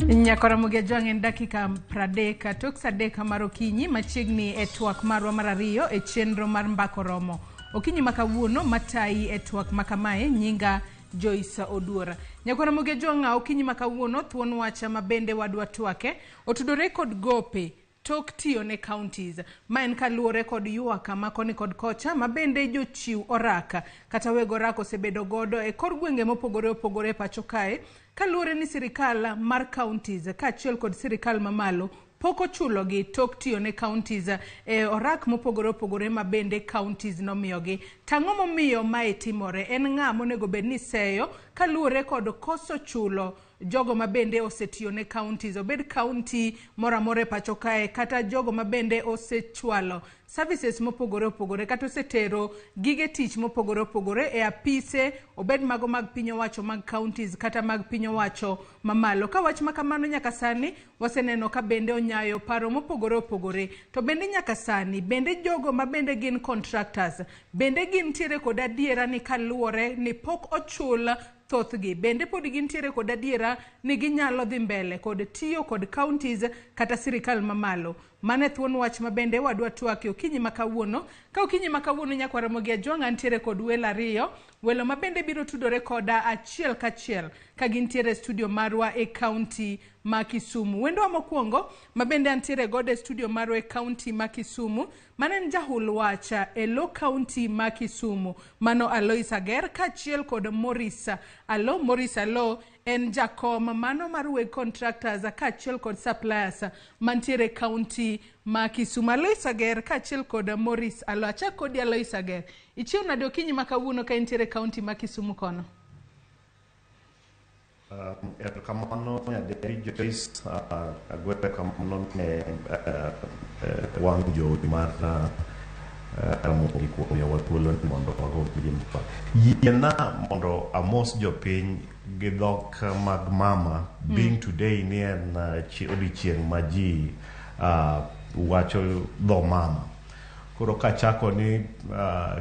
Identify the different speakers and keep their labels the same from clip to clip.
Speaker 1: Nyakora Jwang' en dakika 30 tok sa 3 mar okinyi machiegni e twak marwa mar ariyo e chenro mar Mbako Romo. Okinyi ma kawuono matayi e twak ma kamae nyinga Joyce Oduor. Nyakwara Ramogi Jwang' okinyi ma kawuono thuon wach ma bende wadwa twake otudore kod gope tok tiyo ne counties. Ma en kaluwore kod ywak ma koni kod kocha ma bende jochiw orak kata weg orak osebedo godo e kor gwenge mopogore opogore e pacho kae kaluwore ni sirikal mar counties kaachiel kod sirikal mamalo pok ochulogi tok tiyo ne counties e orak mopogore opogore ma bende counties nomiyogi. Tang'o momiyo mae timore? En ng'a monego bed ni seyo kaluwore kod koso chulo jogo ma bende osetiyo ne counties, obed county moro amora e pacho kae kata jogo ma bende osechwalo services mopogore opogore kata osetero gige tich mopogore opogore e apise, obed mago mag piny owacho mag counties kata mag piny owacho mamalo. Ka wach ma kamano nyaka sani waseneno ka bende onyayo paro mopogore opogore, to bende nyaka sani bende jogo ma bende gin contractors bende gintiere kod adiera ni kaluwore ni pok ochul thothgi, bende pod gintiere kod adiera ni ginyalo dhi mbele kod tiyo kod counties kata sirikal mamalo. Mano e thuon wach ma bende wadwa twake okinyi ma kawuono. Ka okinyi ma kawuono Nyakwar Ramogi Ajwang' antiere kod welo ariyo, welo ma bende biro tudore koda achiel kachiel ka gintiere e studio marwa e county ma Kisumu. Wendowa mokwongo ma bende antiere godo e studio marwa e county ma Kisumu, mano en jahul wach e lo county ma Kisumu, mano Alois Ager kaachiel kod Maurice Alo. Maurice Alo en jakom mano mar weg contractors kaachiel kod suppliers mantiere county ma Kisumu. Alois Ager kaachiel kod Maurice Alo. Achak kodi Alois Ager. Ichiew nade okinyi ma kawuono ka intiere county ma Kisumu kono?
Speaker 2: Erokamano nyadendi Joyce, agoyo erokamano ne wang' jowi mar Ramogi kuom miyowa thuolo ni mondo wago gi mbaka. Yiena mondo amos jopiny gi dhok mag mama, being today ni en odiochieng' ma ji wacho dho mama. Koro kachako ni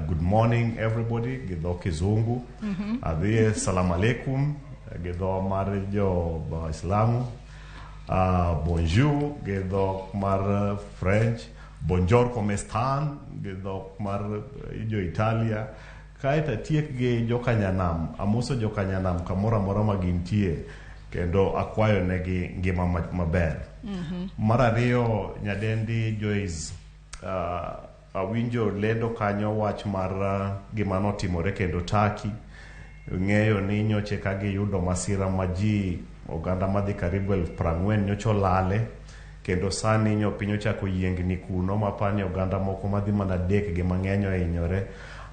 Speaker 2: good morning everybody gi dho Kizungu, adhi salam aleikum gi dho mar jo Islamu, bonjour gi dhok mar French, bonjour come stan gi dhok mar jo Italia, kaeto atiek gi jokanyanam, amoso jokanyanam kamoro amora ma gintie kendo akwayo negi ngima maber. Mar ariyo, nyadendi Joyce, awinjo lendo kanyo wach mar gima notimore kendo Turkey. Ng'eyo ni nyoche ka giyudo masira ma ji oganda madhi karibu 40,000 nyocha olale, kendo sani nyo piny ochako yiengni kuno mapani oganda moko madhi mana 3 gi mang'eny ohinyore.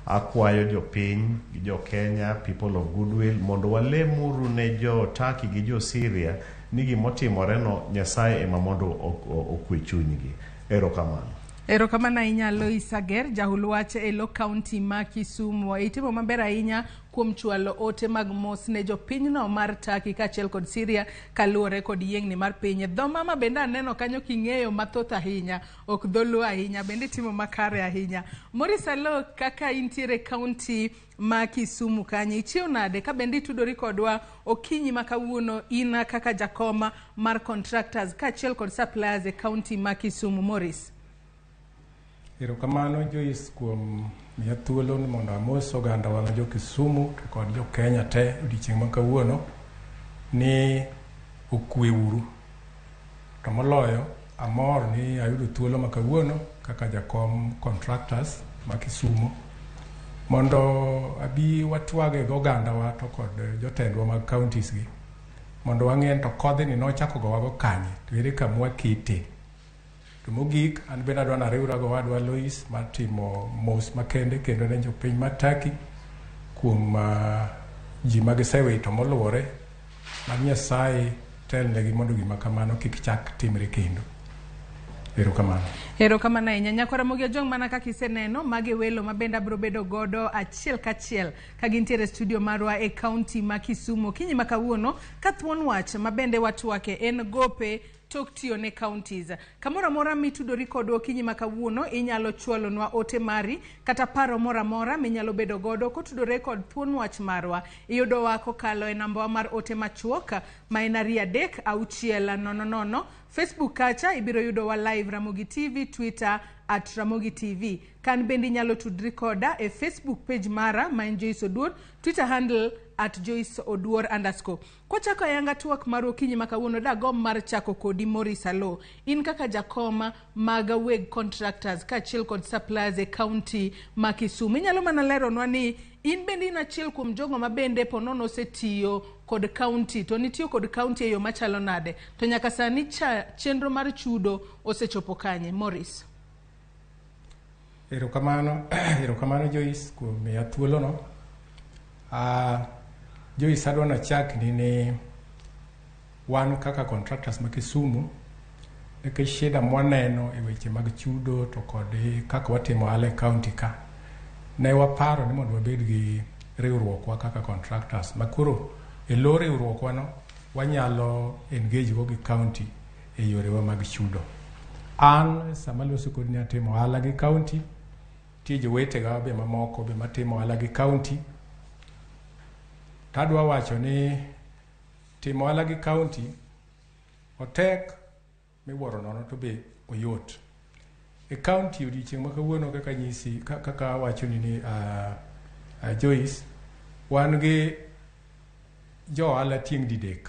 Speaker 2: Akwayo jopiny gi jo Kenya, people of goodwill, mondo walemuru ne jo Turkey gi jo Syria ni gimotimore no Nyasaye ema mondo okwe chunygi. Erokamano.
Speaker 1: Erokamano ahinya Alois Ager, jahul wach e lo county ma Kisumu. Itimo maber ahinya kuom chwalo ote mag mos ne jopinyno mar Turkey kaachiel kod Syria kaluwore kod yiengni mar piny. Dho mama bende aneno kanyo king'eyo mathoth ahinya, ok dholuo ahinya, bende itimo makare ahinya. Maurice Alo, kaka intiere county ma Kisumu kanyo, ichiew nade ka bende itudori kodwa okinyi ma kawuono in kaka jakom mar contractors kaachiel kod suppliers e county ma Kisumu? Maurice.
Speaker 3: Erokamano Joyce kuom miya thuolo ni mondo amos ogandawa ma jo Kisumu to kod jo Kenya te odiochieng' ma kawuono ni okwe uru. To moloyo amor ni ayudo thuolo ma kawuono kaka jakom contractors ma Kisumu mondo abi watwage gi ogandawa to kod jotendwa mag counties gi mondo wang'e ni to kodhini nochako gowago kanye to ere kama wakete. To mogik an bende adwa nariwra gi owadwa Alois mar timo mos makende kendo ne jopiny mar Turkey kuom ji ma gisewito moluwore mar Nyasaye telnegi mondo gima kamano kik chak timre kendo. Erokamano.
Speaker 1: Erokamano ahinya. Nyakwar Ramogi Ojwang', mana kaka iseneno, magi welo ma bende abiro bedo godo achiel kachiel ka gintiere e studio marwa e county ma Kisumu. Okinyi ma kawuono ka thuon wach ma bende watwake en gope tok tiyo ne counties. Kamoro amora mitudori kodwa okinyi ma kawuono, inyalo chwalonwa ote mari kata paro moro amora minyalo bedo godo kotudore kod thuon wach marwa. Iyudowa kokalo e nambawa mar ote machuok ma en 23600. Facebook kacha ibiro yudowa live Ramogi TV, Twitter @RamogiTV. Kan bende inyalo tudri koda e Facebook page mara ma en Joyce Oduor, Twitter handle @JoyceOduor_. Kwachako ayanga twak mar okinyi ma kawuono, dagomb mar chako kodi Maurice Alo. In kaka jakom mag weg contractors kaachiel kod suppliers e county ma Kisumu, inyalo mana leronwa ni in bende in achiel kuom jogo ma bende ponono osetiyo kod county, to nitiyo kod county e yo machalo nade, to nyaka sani cha chenro mar chudo osechopo kanye, Maurice?
Speaker 3: Erokamano, erokamano Joyce kuom miya thuolono. Joyce, adwa nachakni ni wan kaka contractors ma Kisumu, nikech shida mwaneno e weche mag chudo to kod kaka watimo ohala e county ka, ne waparo ni mondo wabed gi riwruokwa kaka contractors ma koro e lo riwruokwa no wanyalo engage go gi county e yorewa mag chudo. An sama loso kodi ni atimo ohala gi county, nitie jowetega be mamoko be matimo ohala gi county. Tadwa wacho ni timo ohala gi county otek miwuoro nono to be oyot. E county odiochieng' ma kawuono kaka nyisi kaka awachoni ni Joyce, wan gi jo ohala tieng' didek.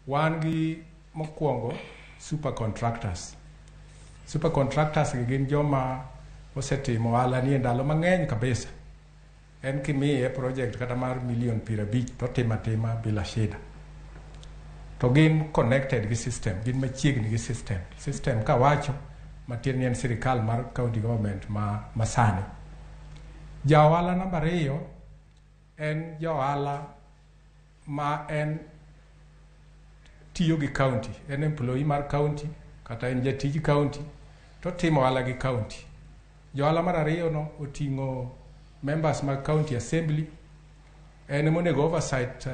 Speaker 3: Wan gi mokwongo super contractors. Super contractors gi gin joma osetimo ohala ni e ndalo mang'eny kabisa. En kimiye project kata mar milion 50 to otimo atima bila shida. To gin connected gi system, gin machiegni gi system. System kawacho, matiende ni en sirikal mar county government ma masani. Ja ohala namba 2 en ja ohala ma en tiyo gi county, en employee mar county kata en jatij county to timo ohala gi county. Jo ohala mar ariyo no oting'o members mag county assembly, en emonego oversight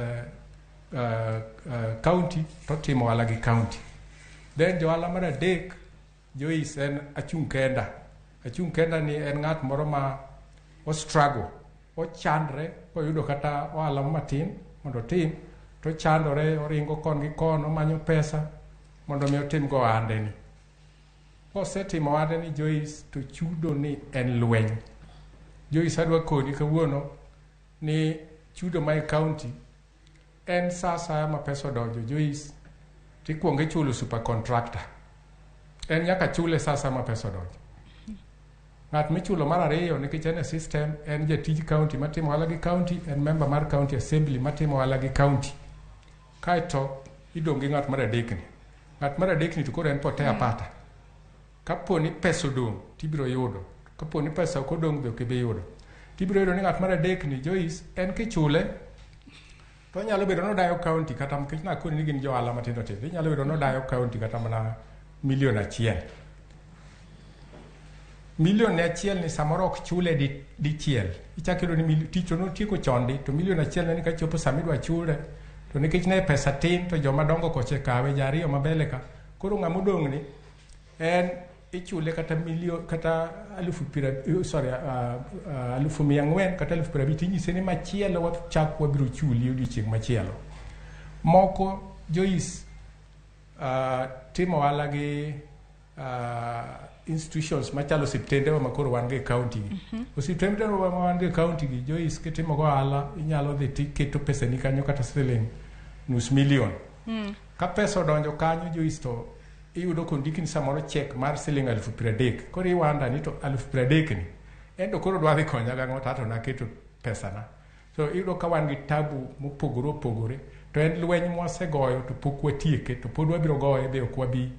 Speaker 3: county to timo ohala gi county. Then jo ohala mar adek, Joyce, en achung' kenda. Achung' kenda ni en ng'at moro ma o struggle, ochandre koyudo kata ohala matin mondo otim, to ochandore, oringo kon gi kon, omanyo pesa mondo mi otim go ohande ni. Kosetimo ohande ni, Joyce, to chudo ni en lweny. Joyce, adwa koni kawuono ni chudo ma e county en sa asaya ma pesa odonjo, Joyce, tikuongo ichulo super contractor. En nyaka chule sa asaya ma pesa odonjo. Ng'at michulo mar ariyo, nikech en e system, en jatij county matimo ohala gi county, en member mar county assembly matimo ohala gi county. Kaeto idong' gi ng'at mar adek ni. Ng'at mar adek ni to koro en potea pata. Kapo ni pesa odong' tibiro yudo. Kapo ni pesa ok odong' be ok ibi yudo. Tibiro yudo ni ng'at mar adek ni, Joyce, en kichule to onyalo bedo nodayo county kata nikech nakoni ni gin jo ohala matindo tindo. Inyalo yudo nodayo county kata mana milion 1. Milion 1 ni samoro ok chule dichiel. Ichako yudo ni tich to notieko chon di, to milion 1 ni kachopo sama idwa chule to nikech ne pesa tin to joma dongo koche kawe ja ariyo mabele ka. Koro ng'ama odong' ni en ichule kata milion kata alufu pira, sorry, 400,000 kata 50,000, tinyise ni machielo wachak wabiro chuli odiochieng' machielo. Moko, Joyce, timo ohala gi institutions machalo osiptendewa ma koro wan go e county gi. Osiptendewa ma wan go e county gi, Joyce, kitimo go ohala inyalo dhi tiketo pesani kanyo kata siling nus milion. Ka pesa odonjo kanyo, Joyce, to iyudo kondikni samoro cheque mar siling 30,000. Koro iwanda ni to 30,000 ni en to koro dwa dhi konya gang'o to ato naketo pesana. So iyudo ka wan gi tabu mopogore opogore, to en lweny mwasegoyo to pok watieke, to pod wabiro goye be ok wabi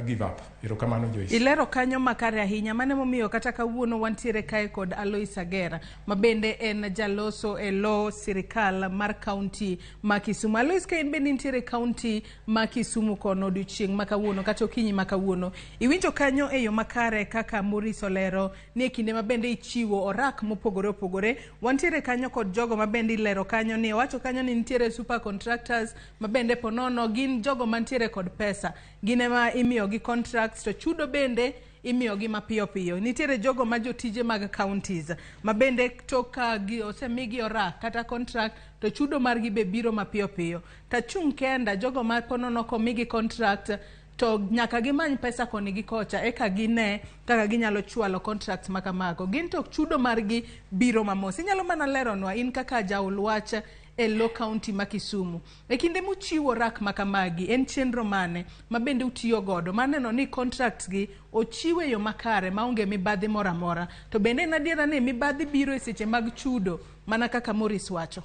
Speaker 3: give up. Erokamano, Joyce.
Speaker 1: Ilero kanyo makare ahinya. Mano emomiyo kata kawuono wantiere kae kod Alois Agera, ma bende en jaloso e lo sirikal mar kaunti ma Kisumu. Alois, ka in bende intiere kaunti ma Kisumu kono odiochieng' ma kawuono kata okinyi ma kawuono, iwinjo kanyo e yo makare kaka Maurice olero ni e kinde ma bende ichiwo orak mopogore opogore, wantiere kanyo kod jogo ma bende ilero kanyo ni owacho kanyo ni nitiere super contractors ma bende ponono gin jogo mantiere kod pesa, gin ema imiyogi contracts to chudo bende imiyogi mapiyo piyo. Nitiere jogo ma jotije mag counties ma bende tok ka gi osemigi orak kata contract to chudo margi be biro mapiyo piyo. Tachung' kenda jogo ma ponono komigi contract to nyaka gimany pesa koni gi kocha eka gine kaka ginyalo chwalo contracts ma kamago. Gin to chudo margi biro mamos. Inyalo mana leronwa in kaka jaol wach e lo county ma Kisumu. E kinde muchiwo rak ma kamagi, en chenro mane ma bende utiyo godo mar neno ni contracts gi ochiw e yo makare maonge mibadhi moro amora? To bende en adiera ni mibadhi biro e seche mag chudo mana kaka Maurice wacho?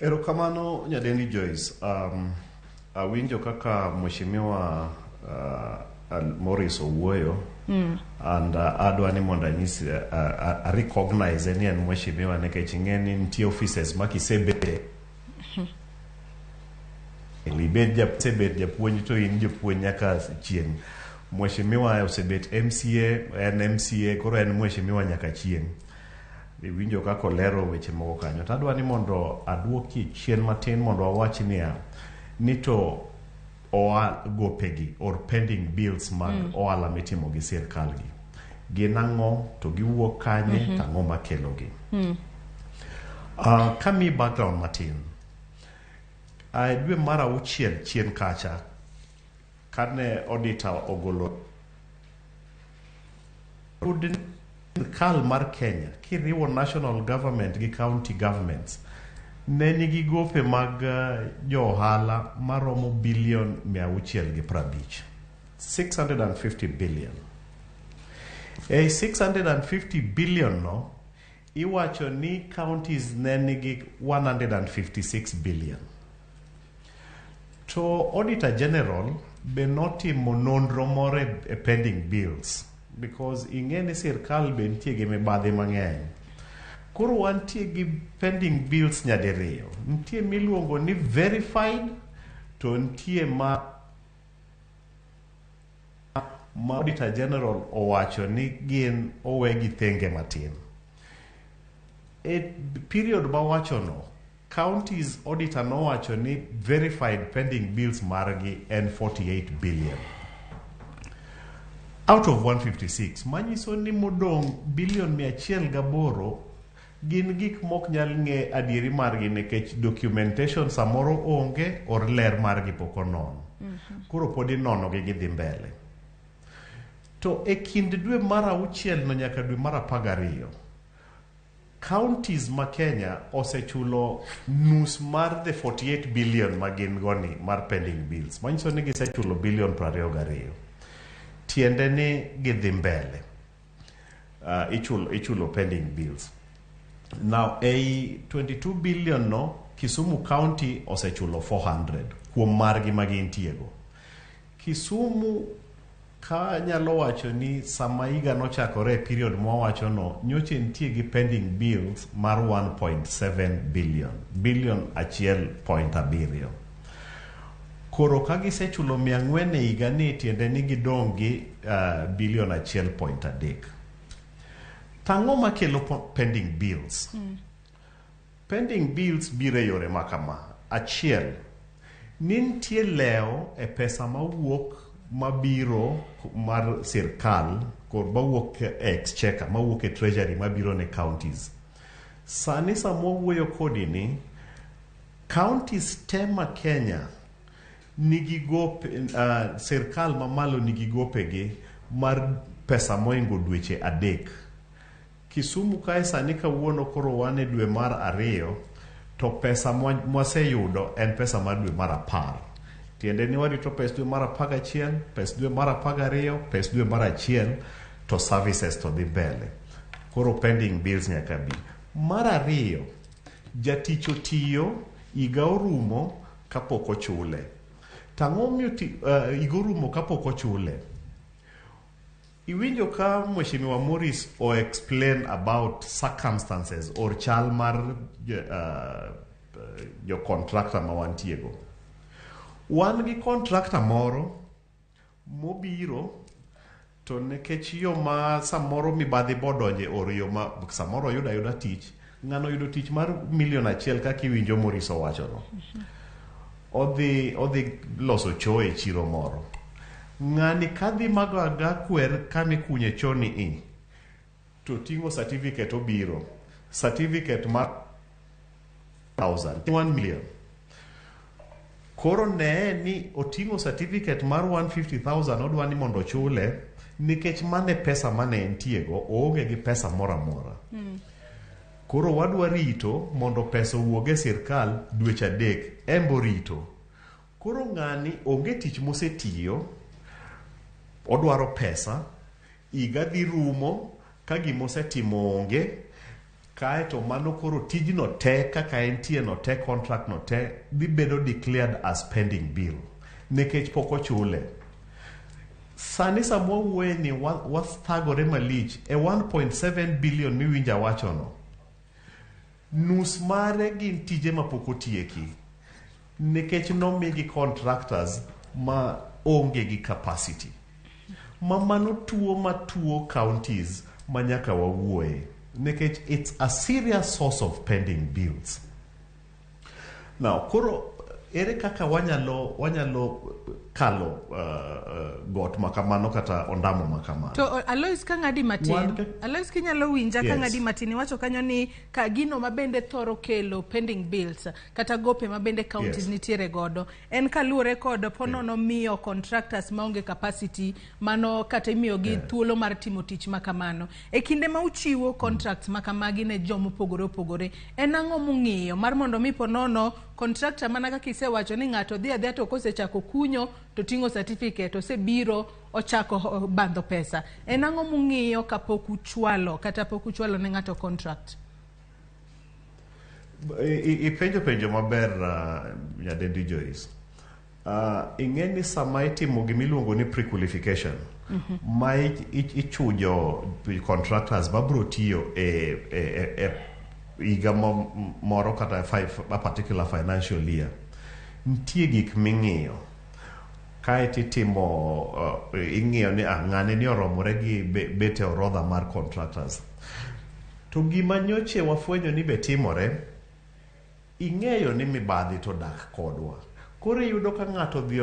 Speaker 2: Erokamano, nyadendi Joyce. Awinjo kaka Mheshimiwa Maurice owuoyo and adwa ni mondo anyis a recognize ni en mheshimiwa nikech ing'e ni nitie offices ma kisebede ibed isebet japuonj to in japuonj nyaka chieng'. Mheshimiwa osebet MCA, en MCA, koro en mheshimiwa nyaka chieng'. Iwinjo kaka olero weche moko kanyo. To adwa ni mondo aduoki chien matin mondo awach niya ni to oa gopegi or pending bills mag ohala mitimo gi sirkal gi gin ang'o, to giwuok kanye, to ang'o makelogi? Kamiyi background matin, dwe mar auchiel chien kacha kane auditor ogolo pod sirkal mar Kenya kiriwo national government gi county governments ne nigi gope mag jo ohala maromo bilion 650, 650 billion. E 650 billion no iwacho ni counties ne nigi 156 billion. To Auditor General be notimo nonro moro e pending bills because ing'e ni sirkal be nitie gi mibadhi mang'eny. Koro wantie gi pending bills nyadiriyo. Nitie miluongo ni verified to nitie ma Auditor General owacho ni gin owegi thenge matin. E period mawachono, counties auditor nowacho ni verified pending bills margi en 48 billion out of 156, manyiso ni modong' bilion 108 gin gik mok nyal ng'e adieri margi nikech documentation samoro onge or ler margi pok onon. Koro pod inono gi gidhi mbele. To e kind dwe mar auchiel no nyaka dwe mar 12, counties ma Kenya osechulo nus mar the 48 billion ma gin go ni mar pending bills, manyiso ni gisechulo bilion 22. Tiende ni gidhi mbele ichulo pending bills. Now, ei 22 billion no, Kisumu County osechulo 400 kuom margi ma gintiego. Kisumu ka nyalo wacho ni sama higa nochakore e period mwawacho no, nyocha nitie gi pending bills mar 1.7 billion, billion 1.7. Koro ka gisechulo 400 e higa ni, tiende ni gidong' gi bilion 1.3. Tang'o makelo pending bills? Pending bills biro e yore ma kama. Achiel, ni nitie lewo e pesa mawuok mabiro mar sirkal kod mawuok e exchequer, mawuok e treasury mabiro ne counties. Sani sama wawuoyo kodi ni, counties te ma Kenya nigi gope, sirkal mamalo nigi gopegi mar pesa moingo dweche 3. Kisumu kae sani kawuono koro wan e dwe mar ariyo to pesa mwaseyudo en pesa mar dwe mar 10. Tiende ni warito pes dwe mar 11, pes dwe mar 12, pes dwe mar 1 to services to dhi mbele. Koro pending bills nyaka bi. Mar ariyo, jatich otiyo, higa orumo kapok ochule. To ang'o momiyo higa orumo kapok ochule? Iwinjo ka Mheshimiwa Morris o explain about circumstances or chal mar jo contractor ma wantiego. Wan gi contractor moro mobiro to nikech yo ma samoro mibadhi bodonje or yo ma samoro oyudo ayuda tich, ng'ano oyudo tich mar 1 million kaka iwinjo Morris owachono. Odhi loso choo e chiro moro. Ng'ani kadhi mago aga kwer kama ikunye choo ni i to ting'o certificate obiro. Certificate mar thousand, 1 million. Koro nee ni oting'o certificate mar 150,000 odwa ni mondo ochule nikech mane pesa mane entiego oonge gi pesa moro amora. Koro wadwa rito mondo pesa owuog e sirkal dweche 3 embo rito. Koro ng'ani onge tich mosetiyo, odwaro pesa, higa dhi rumo ka gimosetimo onge, kaeto mano koro tijno te kaka entie no te contract no te dhi bedo declared as pending bill nikech pok ochule. Sani sama wawuoye ni wathagore malich e 1.7 billion miwinjo awachono. Nus mare gin tije mapok otieki nikech nomigi contractors ma onge gi capacity. Ma mano tuo matuo counties ma nyaka wawuoye nikech it's a serious source of pending bills. Now, koro ere kaka wanyalo kalo got makamano kata ondamo makamano?
Speaker 1: To Alois ka ng'adi matin, Alois kinyalo winja ka ng'adi matin, iwacho kanyo ni ka gino mabende thoro kelo pending bills kata gope mabende counties nitiere godo en kaluwore kod ponono miyo contractors maonge capacity mano kata imiyogi thuolo mar timo tich makamano. E kinde ma uchiwo contracts makamagi ne jomopogore opogore, en ang'o mung'iyo mar mondo mi ponono contractor mana kaka isewacho ni ng'ato dhi adhiya to kosechako kunyo to ting'o certificate osebiro ochako bandho pesa, en ang'o mung'iyo kapok uchwalo kata pok uchwalo ne ng'ato contract?
Speaker 2: Ipenjo penjo maber, nyadendi Joyce. Ing'e ni sama itimo gimiluongo ni pre-qualification ma ichujo contractors mabro tiyo e higa moro kata a particular financial year, nitie gik ming'iyo kaeto itimo ing'iyo ni ah, ng'ane ni oromore gi bet e orodha mar contractors. To gima nyoche wafwenyo ni be timore, ing'eyo ni mibadhi to dak kodwa. Koro iyudo ka ng'ato odhi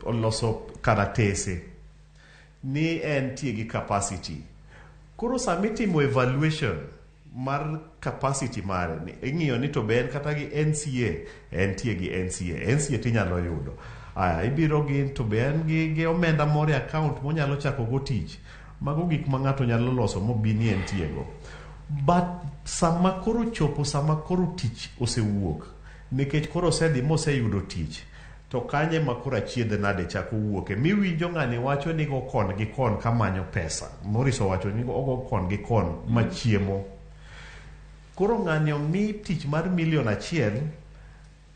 Speaker 2: oloso karatese ni entie gi capacity. Koro sama itimo evaluation mar capacity mare ni ing'iyo ni to be en kata gi NCA, entie gi NCA, NCA tinyalo yudo. Aya, ibiro gi to be en gi omenda moro e account monyalo chako go tich. Mago gik ma ng'ato nyalo loso mobi ni entie go. But sama koro chopo sama koro tich osewuok, nikech koro osedhi moseyudo tich, to kanye ma koro achiedh nade chako wuoke miwinjo ng'ani wacho ni go kon gi kon kamanyo pesa. Morris owacho ni ogo kon gi kon machiemo. Koro ng'ani omi tich mar 1 million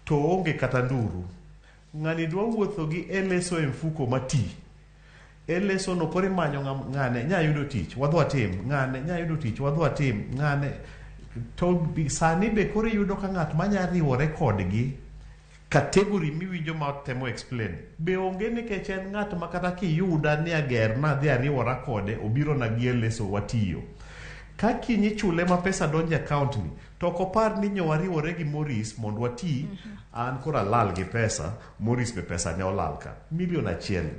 Speaker 2: to oonge kata nduru. Ng'ani dwa wuotho gi eleso e mfuko mati. Eleso no koro imanyo ng'ane nya yudo tich wadhi watim, ng'ane nya yudo tich wadhi watim, ng'ane to sani be koro iyudo ka ng'at manya riwore kodgi category miwinjo ma temo explain be onge nikech en ng'at ma kata kiyuda ni ager nadhi ariwora kode obiro na gi eleso watiyo. Ka kiny ichule ma pesa donjo e account ni to ok opar ni nyo wariwore gi Morris mondo wati an koro alal gi pesa Morris be pesa ne olal ka 1 million.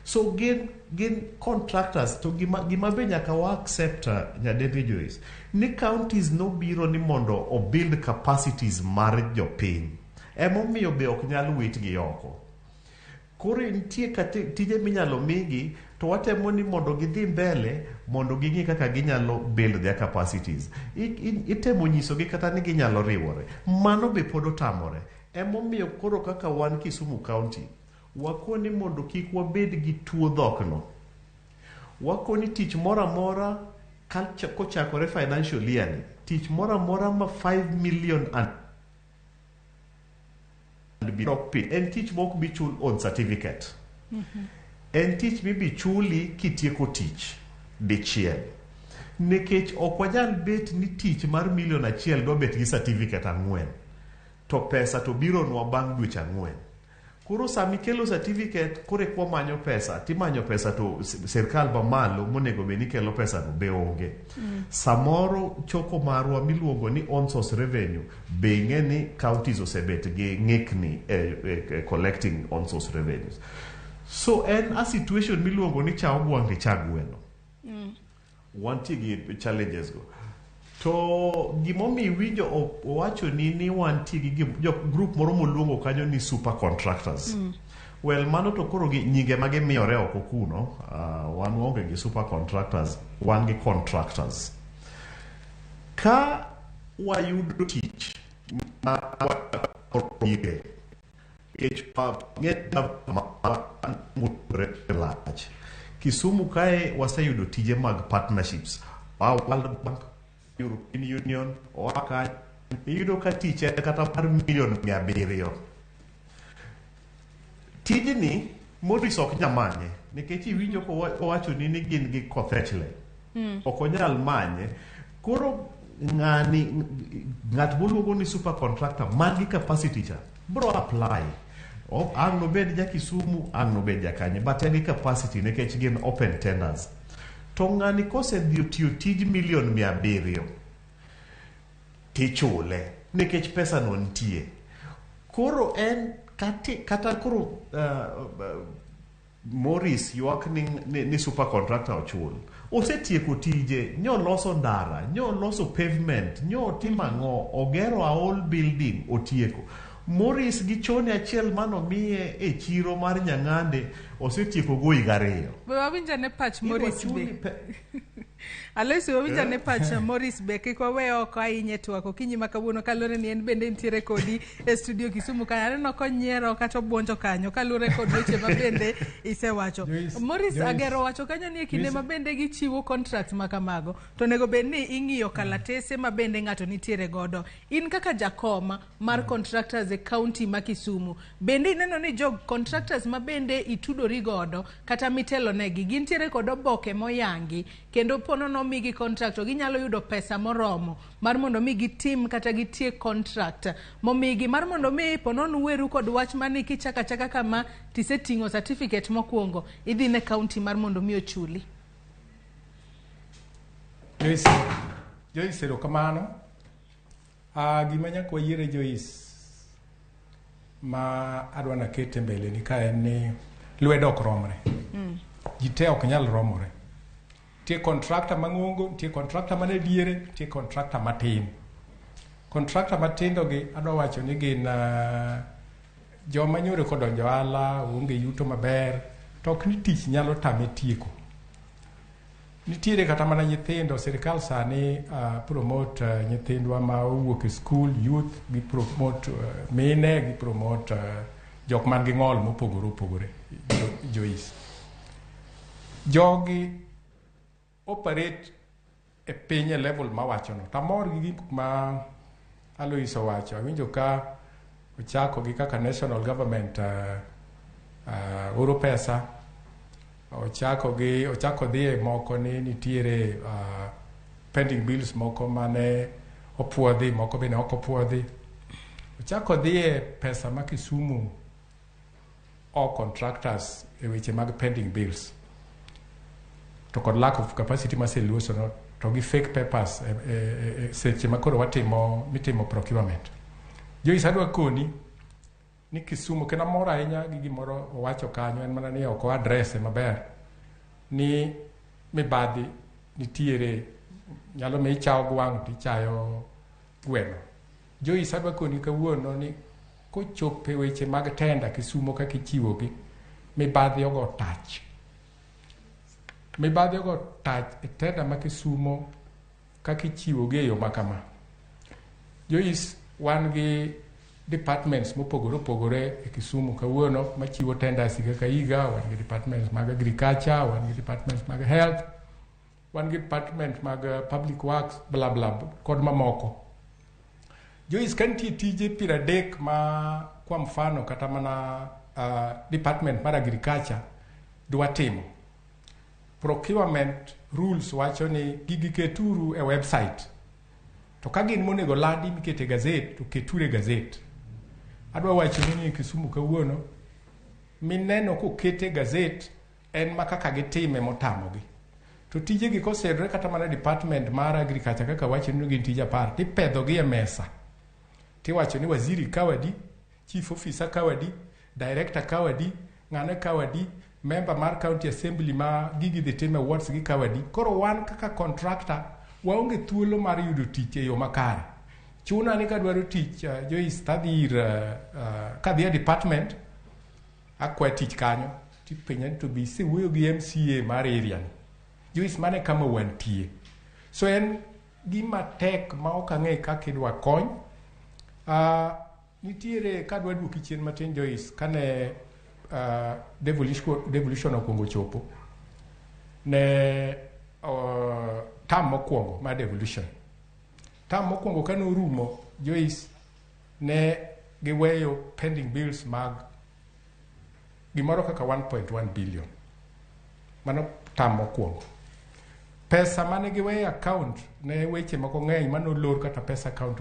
Speaker 2: So gin contractors to gima be nyaka wa accept, nyadendi Joyce, ni counties nobiro ni mondo o build capacities mar jopiny emomiyo be ok nyal witgi oko. Koro nitie kate tije minyalo migi to watemo ni mondo gidhi mbele mondo ging'i kaka ginyalo build their capacities. Itemo nyisogi kata ni ginyalo riwore. Mano be pod otamore. Emomiyo koro kaka wan Kisumu County, wakoni mondo kik wabed gi tuo dhokno. Wakoni tich moro amora kochakore financial year ni, tich moro amora ma 5 million and Dok piny. En tich mok bi chul on certificate. En tich mibi chuli kitieko tich dichiel. Nikech ok wanyal bet ni tich mar milion 1 dwa bet gi certificate 4 to pesa to bironwa bang' dweche 4. Koro sama ikelo certificate koro eka wamanyo pesa timanyo pesa to sirkal mamalo monego bed ni kelo pesa no be onge. Samoro choko marwa miluongo ni own source revenue be ing'e ni counties osebet gi ng'ikni e collecting own source revenues. So en a situation miluongo ni cha ogwang' gi cha gweno. Wantie gi challenges go. To gimomiyo iwinjo owachoni ni wantie gi jo group moro moluongo kanyo ni super contractors. Well, mano to koro gi nyinge ma gimiyore oko kuno, wan waonge gi super contractors, wan gi contractors. Ka wayudo tich ma ire, nikech lach. Kisumu kae waseyudo tije mag partnerships. World Bank, European Union, oa kanyo. Iyudo ka tich en kata mar milion 700. Tijni Morris ok nyal manye nikech iwinjo kowachoni ni gin gi kothechle. Ok onyal manye. Koro ng'ani ng'at moluongo ni super contractor man gi capacity cha bro apply. Ang' nobed ja Kisumu, ang' nobed ja kanye, but en gi capacity nikech gin open tenders. To ng'ani kosedhi otiyo tij milion 700 tichule nikech pesa no nitie. Koro en kata koro Morris ywak ni super contractor ochul. Osetieko tije, nyoloso ndara, nyoloso pavement, nyotimo ang'o, ogero a whole building, otieko. Morris gi chone achiel manomiye e chiro mar Nyang'ande osetieko go higa 2.
Speaker 1: We wawinj ane pach
Speaker 2: Idwa
Speaker 1: Morris
Speaker 2: chuli
Speaker 1: be. Alois, we wawinj ane pach Morris be kik wawe oko ahinya e twak okinyi ma kawuono kaluwore ni en bende nitiere kodi e studio Kisumu kanyo. Aneno konyiero kata obuonjo kanyo kaluwore kod weche ma bende isewacho.
Speaker 3: Joyce,
Speaker 1: Morris
Speaker 3: Joyce,
Speaker 1: Agero wacho kanyo ni e kinde
Speaker 3: Joyce.
Speaker 1: ma bende gichiwo contracts ma kamago to onego bed ni ing'iyo kalatese ma bende ng'ato nitiere godo. In kaka jakom mar contractors e county ma Kisumu, bende ineno ni jo contractors ma bende itudori godo kata mitelo negi gintiere kod oboke moyangi kendo pono nomigi contract to ginyalo yudo pesa moromo mar mondo mi gitim kata gitiek contract momigi mar mondo mi ponono weru kod wach mani kichako achaka kama tiseting'o certificate mokwongo idhi ne county mar mondo mi ochuli.
Speaker 3: Joyce, Joyce erokamano. Gima nyaka wayiere Joyce ma adwa nakete mbele ni ka en ni lwedo ok romre. Ji te ok nyal romore. Nitie contractor mang'ongo, nitie contractor mane diere, nitie contractor matin. Contractor matindo gi adwa wacho ni gin joma nyoro kodonjo ohala, onge yuto maber, to ok ni tich nyalo tame tieko. Nitiere kata mana nyithindo, sirikal sani promote nyithindwa ma owuok e school, youth, gi promote mine, gi promote jok man gi ng'ol mopogore opogore, Joyce. Jogi operate e piny e level mawachono. Tamor gi gik ma Alois owacho. Awinjo ka ochako gi kaka national government oro pesa, ochako gi ochako dhi e moko ni nitiere pending bills moko mane opuodhi, moko bende ok opuodhi. Ochako dhi e pesa ma Kisumu o contractors e weche mag pending bills to kod lack of capacity maseluoso no to gi fake papers e seche ma koro watimo mitimo procurement. Joyce, adwa koni ni Kisumu kendo amor ahinya gi gimoro owacho kanyo, en mana ni ok o address maber ni mibadhi nitiere nyalo mi ichawo gwang' tichayo gweno. Joyce, adwa koni kawuono ni kochopo e weche mag tender Kisumo kaka ichiwogi, mibadhi ogo tach. Mibadhi ogo tach e tender ma Kisumo kaka ichiwogi e yo ma kama. Joyce, wan gi departments mopogore opogore e Kisumu kawuono machiwo tenders higa ka higa. Wan gi departments mag agriculture, wan gi departments mag health, wan gi department mag public works, bla bla kod mamoko. Joyce, ka nitie tije 30 ma kwa mfano kata mana department mar agriculture dwa timo, procurement rules wacho ni gigi keturu e website, to ka gin monego landi mikete gazet to keturu e gazet. Adwa wachonu ni Kisumu kawuono mineno kokete gazet en ma kaka gitime motamogi. To tijegi kosedore kata mana department mar agriculture kaka wacho ni gin tije 10 tipedhogi e mesa tiwacho ni waziri kawadi, chief officer kawadi, director kawadi, ng'ane kawadi, member mar county assembly ma gigi dhi time wards gi kawadi. Koro wan kaka contractor waonge thuolo mar yudo tich e yo makare. Chuna ni kadwaro tich, Joyce, tadhi ir kadhi e department akwa tich kanyo tipenja ni to be isewuoyo gi MCA mar area ni. Joyce, mano e kama wantie. So en gima tek ma ok ang'e kaka idwa kony. Nitiere kadwa duoki chien matin Joyce, kane devolution okwongo chopo ne term mokwongo mar devolution, term mokwongo kane orumo Joyce, ne giweyo pending bills mag gimoro kaka 1.1 billion. Mano term mokwongo. Pesa mane giweyo account ne weche moko ng'eny manolor kata pesa account,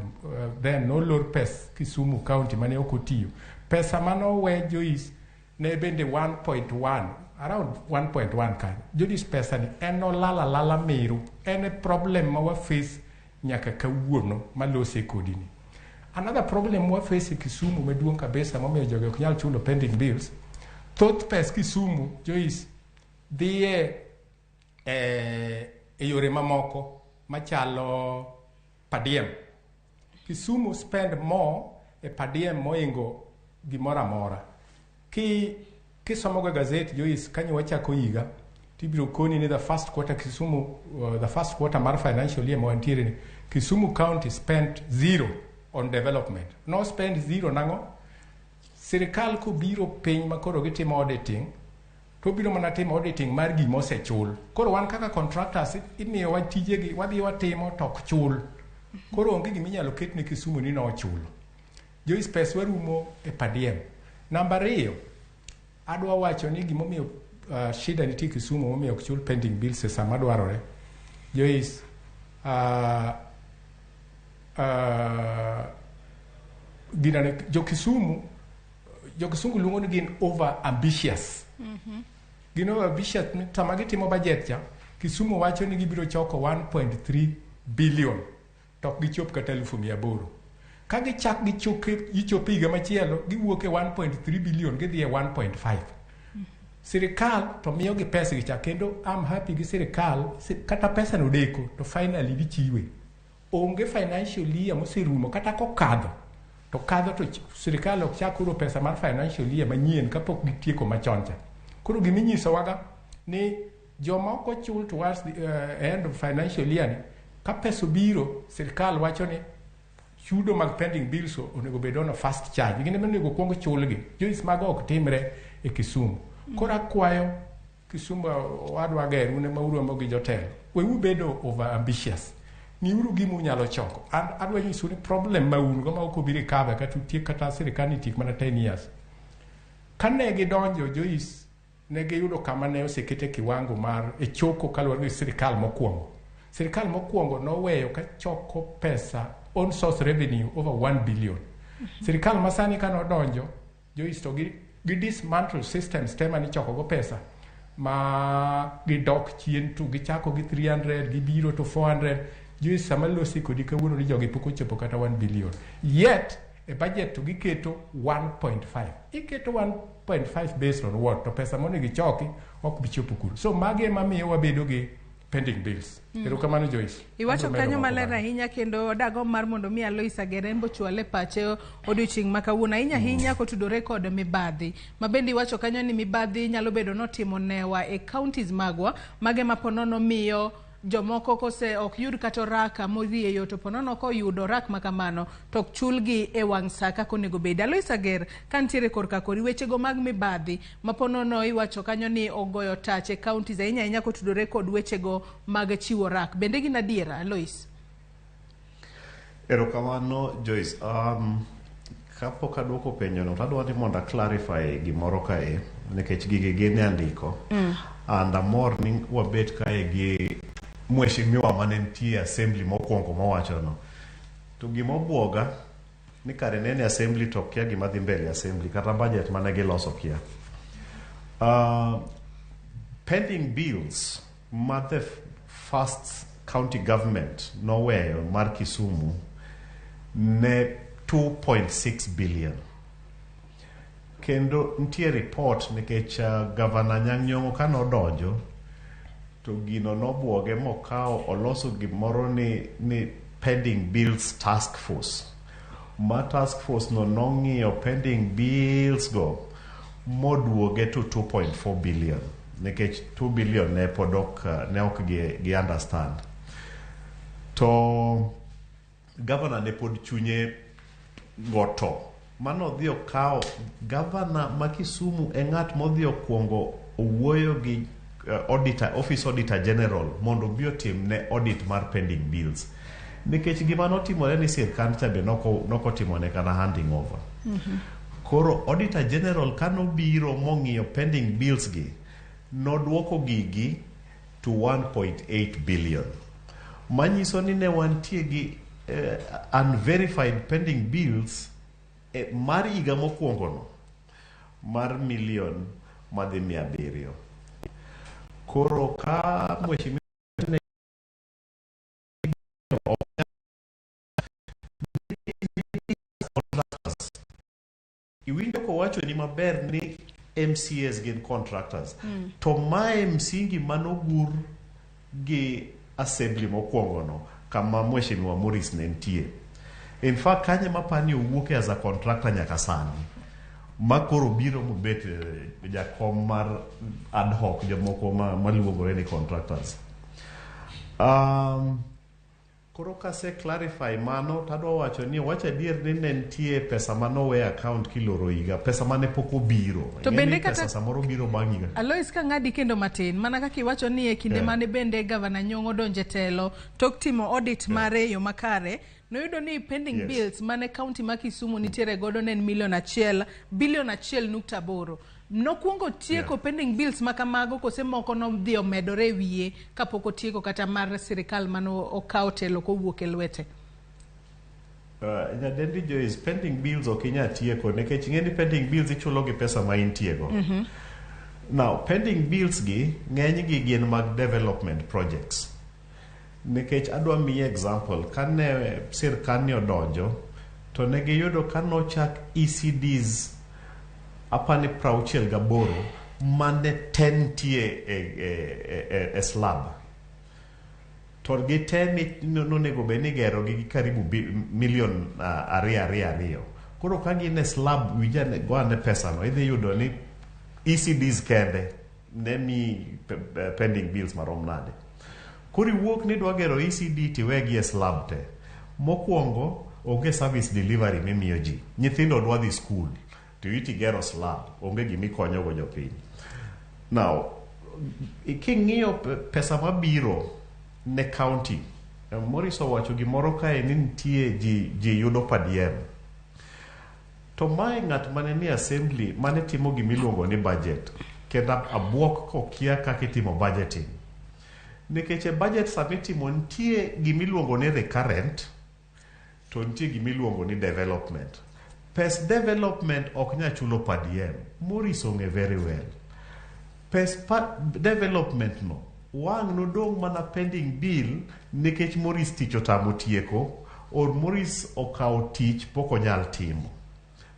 Speaker 3: then nolor pes Kisumu County mane ok otiyo. Pesa manowe Joyce ne bende 1.1, around 1.1 kanyo. Joyce, pesa ni en olal alala miru. En e problem ma wa face nyaka kawuono malose kodi ni. Another problem wa face e Kisumu maduong' kabisa momiyo jogi ok nyal chulo pending bills, thoth pes Kisumu Joyce dhiye e yore mamoko machalo per diem. Kisumu spend more e per diem moingo gimoro amora. Kisomo go gazet Joyce, kanyo wachako higa tibiro koni ni the first quarter Kisumu, the first quarter mar financial year ma wantiere ni, Kisumu County spent zero on development. No spend zero nang'o? Sirikal kobiro piny ma koro gitimo auditing, to biro mana timo auditing mar gima osechul. Koro wan kaka contractors imiyowa tijegi, wadhi watimo to ok chul. Koro onge gima inyalo ket ne Kisumu ni nochulo. Joyce, pes warumo e per diem. Namba 2, adwa wacho ni gimomiyo shida nitie Kisumu momiyo ok chul pending bills e sama dwarore. Joyce, ginane, jo Kisumu, jo Kisungu luongo ni gin over ambitious. Gin over ambitious sama gitimo budget cha, Kisumu wacho ni gibiro choko 1.3 billion to ok gichop kata 800,000. Ka gichak gichopo higa machielo, giwuok e 1.3 billion gidhi e 1.5. Sirikal to miyogi pesa gi cha, kendo I'm happy gi sirikal, kata pesa no deko to finally gichiwe. Onge financial year moserumo kata kokadho to kadho to sirikal ok chak oro pesa mar financial year manyien kapok gitieko machon cha. Koro giminyisowaga ni joma ok ochul towards the end of financial year ni, ka pesa obiro, sirikal wacho ni chudo mag pending bills onego bed on a fast charge. Gin ema onego kuong chulgi. Joyce, mago ok timre e Kisumu. Koro akwayo Kisumu wadwa ger un ema uromo gi jotelo. Weuru bedo over ambitious. Ng'iuru gima unyalo choko. An adwa nyisou ni problem ma un go ma ok obi recover kata utiek kata sirikal ni tiek mana 10 years. Kane gidonjo Joyce, ne giyudo kama ne osekete kiwango mar e choko kaluwore gi sirikal mokwongo. Sirikal mokwongo noweyo ka choko pesa own source revenue over 1 billion. Sirikal masani kanodonjo Joyce, to gi dismantle systems te manichoko go pesa ma gidok chien to gichako gi 300 gibiro to 400. Joyce, sama losi kodi kawuono ni jogi pok ochopo kata 1 billion. Yet e budget to giketo 1.5. Iketo 1.5 based on what? To pesa monego ichoki ok bi chopo kuro. So magi ema miyo wabedo gi pending bills. Erokamano Joyce.
Speaker 1: Iwacho
Speaker 3: Abiro medo
Speaker 1: kanyo
Speaker 3: moko
Speaker 1: maler
Speaker 3: bang'e.
Speaker 1: ahinya, kendo dago mar mondo mi Alois Agerembo chwale pache odiochieng' ma kawuono ahinya ahinya kotudore kod mibadhi. Ma bende iwacho kanyo ni mibadhi nyalo bedo notimo newa e counties magwa, mage ma ponono miyo jomoko kose ok yud kata oraka morieyo, to ponono koyudo orak ma kamano to ok chulgi e wang' sa kaka onego bedi. Alois Ager, ka nitiere korka kori wechego mag mibadhi ma ponono iwacho kanyo ni ogoyo tach e counties ahinya ahinya kotudore kod wechego mag chiwo rak, bende gin adiera, Alois?
Speaker 2: Erokamano Joyce. Kapok aduoko penjono to adwa ni mondo a clarify gimoro kae nikech gigi gin e andiko. And amor ni wabet kae gi mheshimiwa mane nitie e assembly mokwongo mowachono. To gima obuoga ni kare ne en e assembly to okia gima dhi mbele e assembly kata budget mane giloso kia. Pending bills ma the first county government noweyo mar Kisumu ne 2.6 billion. Kendo nitie report nikech Gavana Anyang' Nyong'o kane odonjo to gino nobuoge mokawo oloso gimoro ni pending bills task force. Ma task force no nong'iyo pending bills go moduoge to 2.4 billion nikech 2 billion ne pod ok ne ok gi understand. To governor ne pod chunye goto mano odhi okawo gavana ma Kisumu e ng'at modhi okwongo owuoyo gi auditor, office auditor general mondo obi otim ne audit mar pending bills nikech gima notimore ni sirkand cha be nokotimone kata handing over. Koro auditor general kanobiro mong'iyo pending bills gi noduoko gigi to 1.8 billion manyiso ni ne wantie gi unverified pending bills mar higa mokwongo no mar milion madhi 700. Koro ka mheshimiwa ne iwinjo kowacho ni maber ni MCAs gin contractors. To mae msingi manogur gi assembly mokwongo no kama mheshimiwa Morris ne nitie. In fact kanye mapani owuoke as a contractor nyaka sani ma koro biro mobet jakom mar ad hoc jomoko maluongore ni contractors. Koro kase clarify mano tadwa wacho ni wacho adier ni ne nitie pesa manowe account kiloro higa pesa mane pok obiro.
Speaker 1: To bende
Speaker 2: pesa samoro biro bang' higa.
Speaker 1: Alois ka ng'adi kendo matin mana kaka iwacho ni e kinde mane bende Gavana Nyong'o donje telo tok timo audit mare e yo makare noyudo ni pending bills mane county ma Kisumu nitiere godo ne en milion achiel bilion 1.8. Nokwongo tieko pending bills ma kamago kose moko nodhi omedore e wiye kapok otieko kata mar sirikal mane okawo telo kowuok e lwete?
Speaker 2: Nyadendi Joyce, pending bills ok inyal tieko nikech ing'e ni pending bills ichulo gi pesa ma intiego. Now, pending bills gi ng'eny gi gin mag development projects. Nikech adwa miyi example, kane sirkal ni odonjo to ne giyudo ka nochak ECDs apani 68 mane te nitie e slab. To gi te nonego bed ni igero gi karibu milion 2 2 2. Koro ka gin e slab winj ane go ane pesa no idhi yudo ni ECDs kende ne mi pending bills marom nade. Koro iwuok ni idwa gero ECD tiwegi e slab te. Mokwongo onge service delivery mimiyo ji. Nyithindo dwa dhi school to itigero slab onge gimikonyo go jopiny. Now, king'iyo pesa mabiro ne county, Morris owacho gimoro kae ni nitie ji yudo per diem. To mae ng'at mane ni assembly mane timo gimiluongo ni budget. Kendo abuok kokia kaka itimo budgeting. Nikech e budget sama itimo nitie gimiluongo ni recurrent to nitie gimiluongo ni development. Pes development ok nyal chulo per diem. Morris ong'e very well. Pes development no wang' nodong' mana pending bill nikech Morris tich otamo tieko or Morris okawo tich pok onyal timo.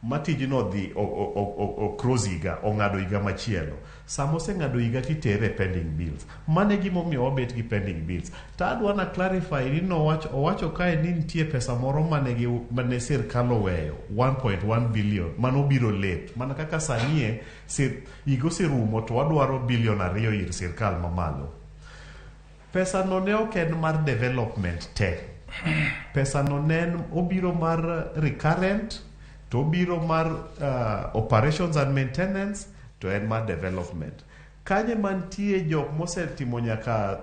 Speaker 2: Ma tijno dhi o cross higa, ong'ado higa machielo. Sama oseng'ado higa titere pending bills. Mano e gimomiyo wabet gi pending bills. To adwa na clarify ni owacho kae ni nitie pesa moro mane sirkal oweyo 1.1 billion manobiro late. Mana kaka sani higa oserumo to wadwaro bilion 2 ir sirkal mamalo. Pesa no ne ok en mar development te. Pesa no ne en obiro mar recurrent to obiro mar operations and maintenance to en mar development. Kanye mantie jok mosetimo nyaka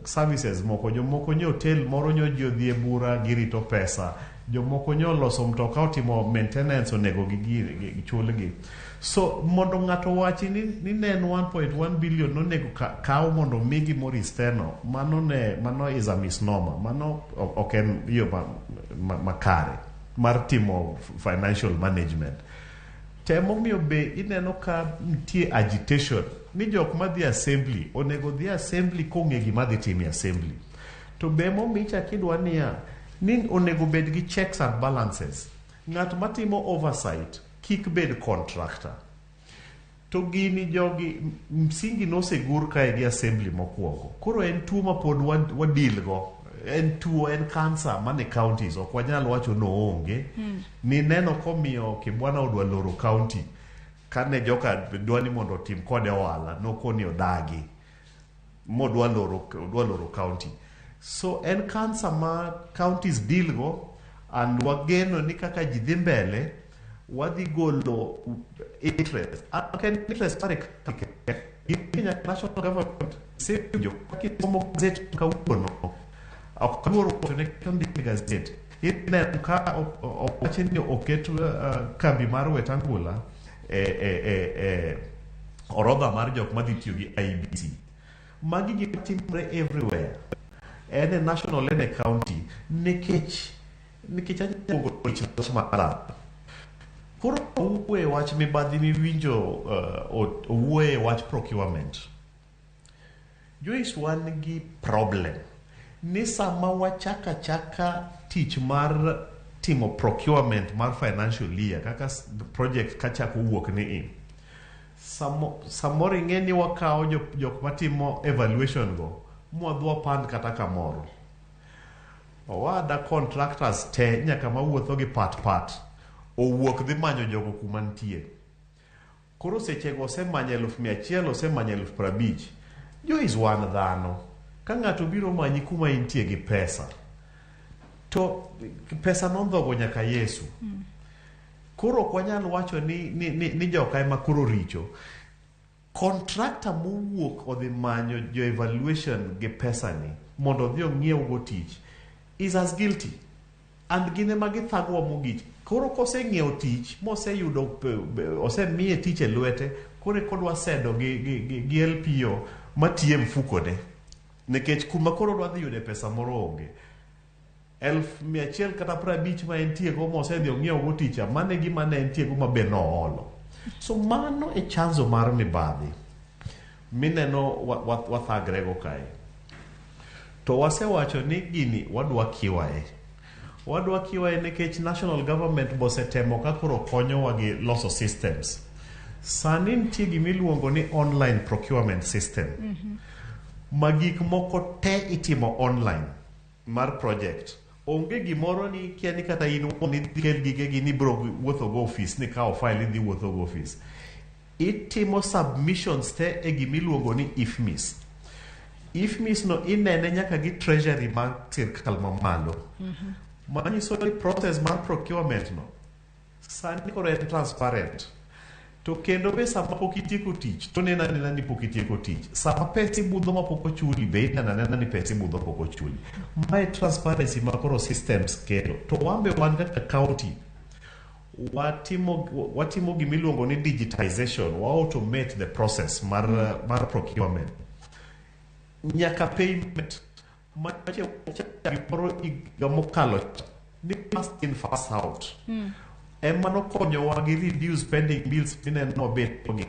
Speaker 2: services moko, jomoko nye hotel moro nyo ji odhi e bura girito pesa, Jomoko nyoloso mtoka otimo maintenance onego gichulgi. So mondo ng'ato owachi ni ne en 1.1 billion nonego kaw mondo migi Maurice Teno, mano is a misnomer. Mano ok en yo makare mar timo financial management. Temomiyo be ineno ka nitie agitation ni jok madhi assembly onego dhi assembly kong'e gima dhi timo e assembly. To be momiyo ichak idwa niya ni onego bed gi checks and balances. Ng'at matimo oversight kik bed contractor. To gini jogi msingi nosegur kae gi assembly mokwongo. Koro en tuo ma pod wadeal go. En tuo, en cancer mane counties ok wanyal wacho no onge. Ni neno komiyo Kibwana odwa loro county kane joka dwa ni mondo otim kode ohala nokoni odagi modwa loro county. So en cancer ma counties deal go and wageno ni kaka ji dhi mbele wadhi golo interest. Ok en interest mar Kenya national government sewinjo kisomo gazet kawuono ok aluoro wacho ne ondik e gazet ineno ka owachi ni oket kambi mar Wetangula e orodha mar jok madhi tiyo gi IEBC. Magi gik timore everywhere. En e national en e county nikech anyalo marach. Koro owuoye wach mibadhi miwinjo owuoye wach procurement. Joyce wan gi problem ni sama wachaka chaka tich mar timo procurement mar financial year kaka project kachako wuok ni in. Samoro ing'e ni wakawo jok matimo evaluation go mwadhi wapand kata kamoro. Owada contractors te nyaka mawuotho gi pat pat owuok dhi manyo jogo kuma nitie. Koro sechego osemanyo 100,000, osemanyo 50,000. Joyce wan dhano. Ka ng'ato biro manyi kuma intie gi pesa, to pesa nondhogo nyaka Yesu. Koro ok wanyal wacho ni joka ema koro richo. Contractor mowuok odhi manyo jo evaluation gi pesa ni mondo odhi ong'iew go tich is as guilty. And gin ema githagowa mogik. Koro koseng'iewo tich moseyudo osemiye tich e lwete, koro eka odwa sedo gi LPO matiyo e mfukone. Nikech kuma koro odwa dhi yude pesa moro onge. 100,000 kata 50 ma entie go mosedhi ong'iewo go tich, mano e gima ne entie go ma be noolo. So mano e chanzo mar mibadhi mineno wathagre go kae. To wasewacho ni gini wadwa kiwaye. Wadwa kiwaye nikech national government bosetemo ka koro konyowa gi loso systems. Sani nitie gimiluongo ni online procurement system. Ma gik moko te itimo online mar project. Onge gimoro ni kia ni kata in wuon idhi kel gigegi ni ibiro wuotho go office ni kawo file idhi wuotho go office. Itimo submissions te e gimiluongo ni IFMIS. IFMIS no inene nyaka gi treasury mar sirkal mamalo. Manyiso ni process mar procurement no sani koro en transparent. To kendo be sama pok itieko tich to neno anena ni pok itieko tich. Sama pesa ibudho ma pok ochuli be ineno anena ni pesa ibudho pok ochuli. Mae transparency ma koro systems kelo. To wan be wan kaka county watimo gimiluongo ni digitization. Wa automate the process mar procurement. Nyaka payment mache gimoro higa mokalo ni first in first out. Ema nokonyowa gi reduce pending bills mineno wabet gi.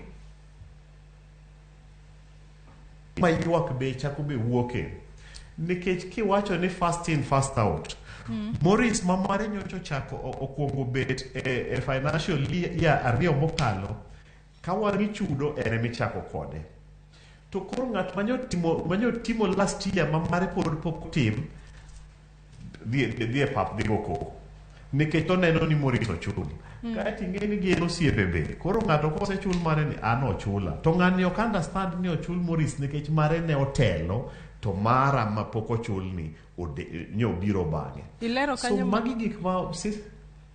Speaker 2: Ma ywak be chako be wuoke. Nikech kiwacho ni first in first out. Maurice ma mare nyocha ochako okwongo bet e financial year ariyo mokalo, ka wang'i chudo en emichako kode. To koro ng'at manyo timo last year ma mare pod pok otim, dhi e pap dhi go koko. Nikech oneno ni Maurice ochul. Kaeto ing'e ni gin osiepe be. Koro ng'ato kosechul mare ni an ochula. To ng'ani ok understand ni ochul Maurice nikech mare ne otelo to mara ma pok ochul ni ne obiro bang'e.
Speaker 1: Ilero
Speaker 2: So
Speaker 1: kanyo
Speaker 2: magi gik ma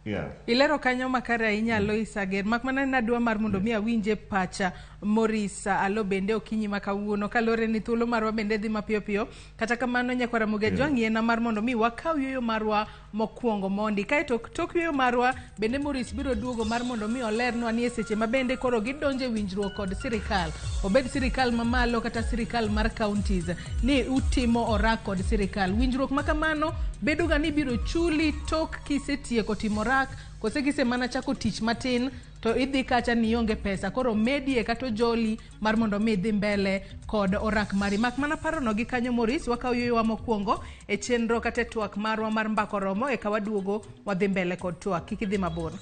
Speaker 2: yeah.
Speaker 1: Ilero kanyo makare ahinya Lois Ager. Mak mana nadwa mar mondo mi awinje pacha Maurice Alo bende okinyi ma kawuono kaluwore ni thuolo marwa bende dhi mapiyo piyo. Kata kamano nyakwar Ramogi Ajwang' yiena mar mondo mi wakaw yueyo marwa mokwongo mondi. Kaeto tok yueyo marwa bende Maurice biro duogo mar mondo mi olernwa ni e seche ma bende koro gidonjo e winjruok kod sirikal, obed sirikal mamalo kata sirikal mar counties, ni utimo orak kod sirikal. Winjruok ma kamano bedo ga ni ibiro chuli tok kisetieko timo orak kose kise mana chako tich matin to idhi kacha ni ionge pesa koro medie kata ojoli mar mondo mi idhi mbele kod orak mari. Mak mana parono gi kanyo Maurice, wakaw yueyowa mokwongo e chenro kata e twak marwa mar mbaka oromo eka waduogo wadhi mbele kod twak. Kik idhi mabor.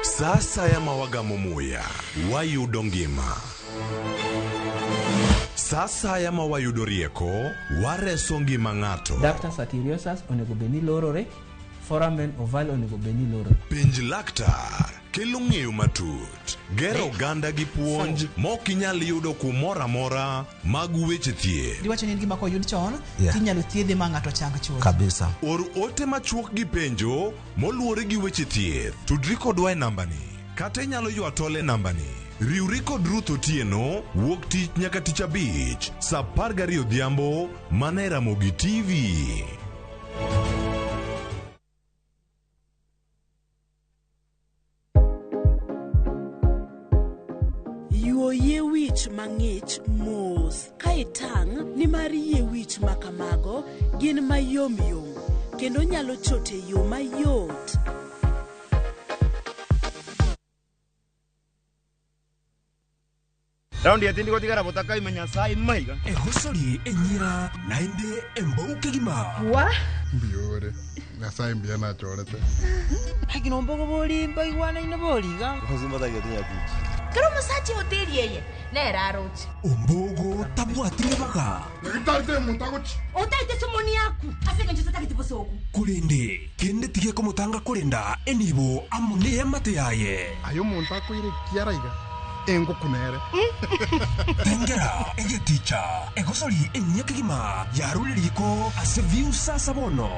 Speaker 4: Sa asaya ma wagamo muya, wayudo ngima. Sa asaya ma wayudo rieko, wareso ngima ng'ato.
Speaker 5: Ductus arteriosus onego bed ni lorore, foramen ovale onego bed ni lorore.
Speaker 4: Penj laktar kelo ng'eyo matut, gero oganda gi puonj mok inyal yudo kumoro amora mag weche thieth.
Speaker 6: Giwacho ni en gima koyud chon
Speaker 7: Yeah.
Speaker 6: tinyalo thiedhe ma ng'ato chang chuth.
Speaker 7: Kabisa.
Speaker 4: Or ote machuok gi penjo moluwore gi weche thieth. Tudri kodwa e nambani kata inyalo ywa tol e nambani. Riwri kod Ruth Otieno wuok tich nyaka tich abich saa 12 odhiambo mana e Ramogi TV.
Speaker 8: Yuo yie wich mang'ich mos ka itang' nimar yie wich ma kamago gin mayom yom kendo nyalo chot e yo mayot.
Speaker 9: Raundi etindi gotigara botakaima Nyasaye maiga.
Speaker 10: Egosori enyira naende embou kegima.
Speaker 1: Wa?
Speaker 11: Mbiore. Nyasaye mbuya nachorete.
Speaker 12: Lakini ombogo bolimba igwanaine boriga.
Speaker 13: Kero omosacha ehoteri eye nere aroche.
Speaker 10: Ombogo tabwatire baga.
Speaker 11: Nyagitarite omonto agochi.
Speaker 13: Otaete somoni yaku ase eng'encho totagete bosoku.
Speaker 10: Korende kende tige komotanga korenda enibo amo neamate yaye.
Speaker 11: Aye omonto akoire kiara iga engoku nere.
Speaker 10: Tengera egeticha egosori enyia kegima yarure riko ase view sasa bono.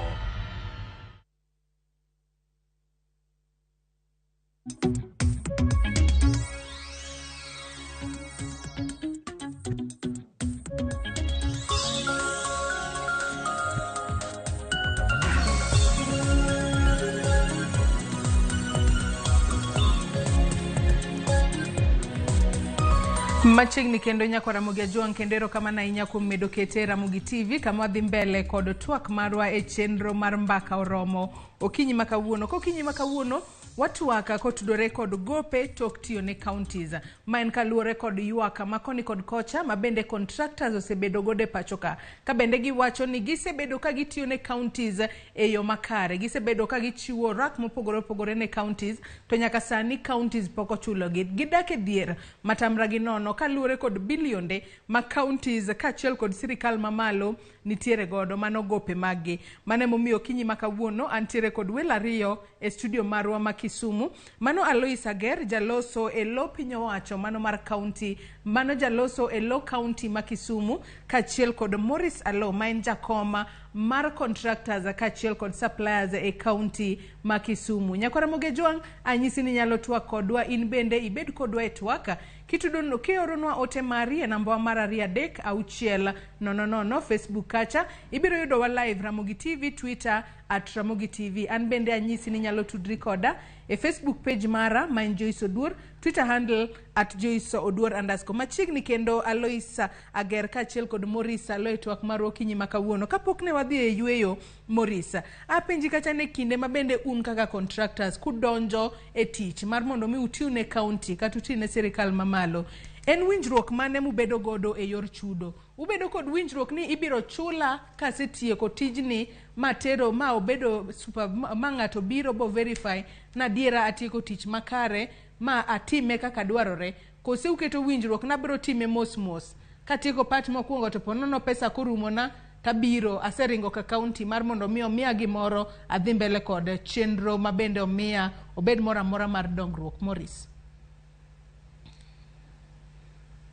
Speaker 1: Machiegni kendo nyakwa Ramogi Ajwang' kendo erokamano ahinya kuom medo kete e Ramogi TV kama wadhi mbele kod twak marwa e chenro mar mbaka oromo okinyi ma kawuono. Kokinyi ma kawuono watwak kotudore kod gope tok tiyo ne counties. Ma en kaluwore kod ywak ma koni kod kocha ma bende contractors osebedo godo e pacho ka. Ka bende giwacho ni gisebedo ka gitiyo ne counties e yo makare. Gisebedo ka gichiwo rak mopogore opogore ne counties to nyaka sani counties pok ochulogi. Gidak e dhier matamra gi nono kaluwore kod bilionde ma counties kaachiel kod sirikal mamalo nitiere godo mano gope maggi. Mano emomiyo okinyi ma kawuono antiere kod welo ariyo e studio marwa ma Kisumu. Mano Alois Ager, jaloso e lo piny owacho mano mar county, mano jaloso e lo county ma Kisumu, kaachiel kod Maurice Alo ma en jakom mar contractors kaachiel kod suppliers e county ma Kisumu. Nyakwar Ramogi Ajwang' anyisi ni inyalo twak kodwa in bende ibed kodwa e twak kitudo kioronwa ote mari e namba mar 2 3 6 0 0 Facebook kacha ibiro yudowa live Ramogi TV, Twitter at Ramogi TV. An bende anyisi ni inyalo tudri koda e Facebook page mara ma en Joyce Oduor, Twitter handle at Joyce Oduor underscore. Machiegni kendo Alois Ager kaachiel kod Maurice Alo e twak marwa okinyi ma kawuono. Kapok ne wadhi e yueyo Maurice, apenji kacha ne kinde ma bende un kaka contractors kudonjo e tich mar mondo mi utiu ne county kata uti ne sirikal mamalo, en winjruok mane mubedo godo e yor chudo? Ubedo kod winjruok ni ibiro chula kasetieko tijni matero ma obedo super, ma ng'ato biro bo verify na adiera atieko tich makare ma atime kaka dwarore, kose uketo winjruok nabiro time mos mos katieko part mokwongo to ponono pesa korumona tabiro aseringo ka county mar mondo mi omiya gimoro adhi mbele kod chenro ma bende omiya obed moro amora mar dongruok. Maurice.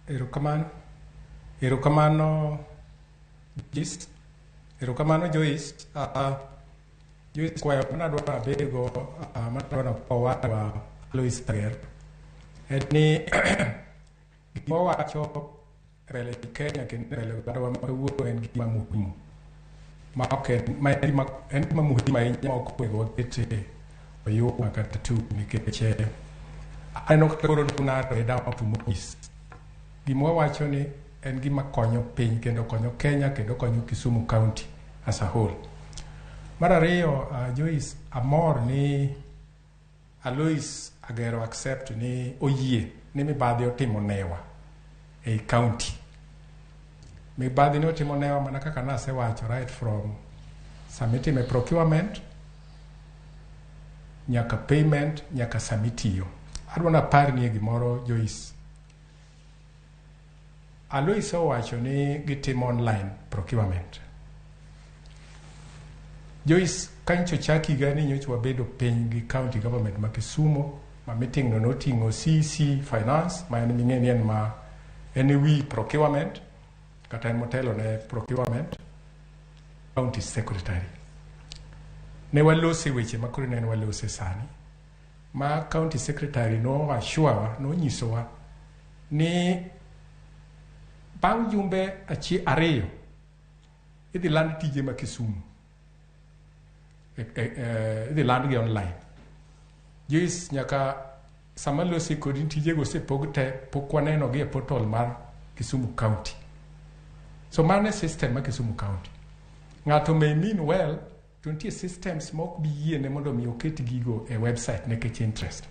Speaker 3: Erokamano. Erokamano Joyce. Erokamano Joyce. Joyce kwayo mana dwaro abedgo mana dwaro owadwa Alois Ager en ni gima owacho e mbele Kenya kendo e mbele ogandawa ma kawuono en gima muhimu ma ok en ma en gima en gima muhimu ahinya ma ok onego wakete oyuma kata tugo nikech aneno kaka koro nado e down to Moses. Gima wawacho ni en gima konyo piny kendo konyo Kenya kendo konyo Kisumu County as a whole. Mar ariyo, Joyce, amor ni Alois Agero accept ni oyie ni mibadhi otimo newa ei county. Mibadhi ne otimo newa mana kaka nasewacho right from sama itime procurement nyaka payment nyaka sama itiyo. Adwa naparnie gimoro Joyce. Alois owacho ni gitimo online procurement. Joyce, kanyo chak higa ni nyocha wabedo piny gi county government ma Kisumu ma meeting no noting'o CC Finance ma en ming'e ni en ma en e wi procurement kata en motelo ne procurement county secretary. Ne walose weche ma koro ineno walose sani ma county secretary no assure wa nonyisowa ni bang' jumbe 2 idhi land tije ma Kisumu idhi landgi online. Joyce, nyaka sama lose kodi tijego osepog te pok waneno gi e portal mar Kisumu County. So mano e system ma Kisumu County. Ng'ato may mean well to nitie systems ma ok bi yiene mondo mi oket gigo e website nikech interest.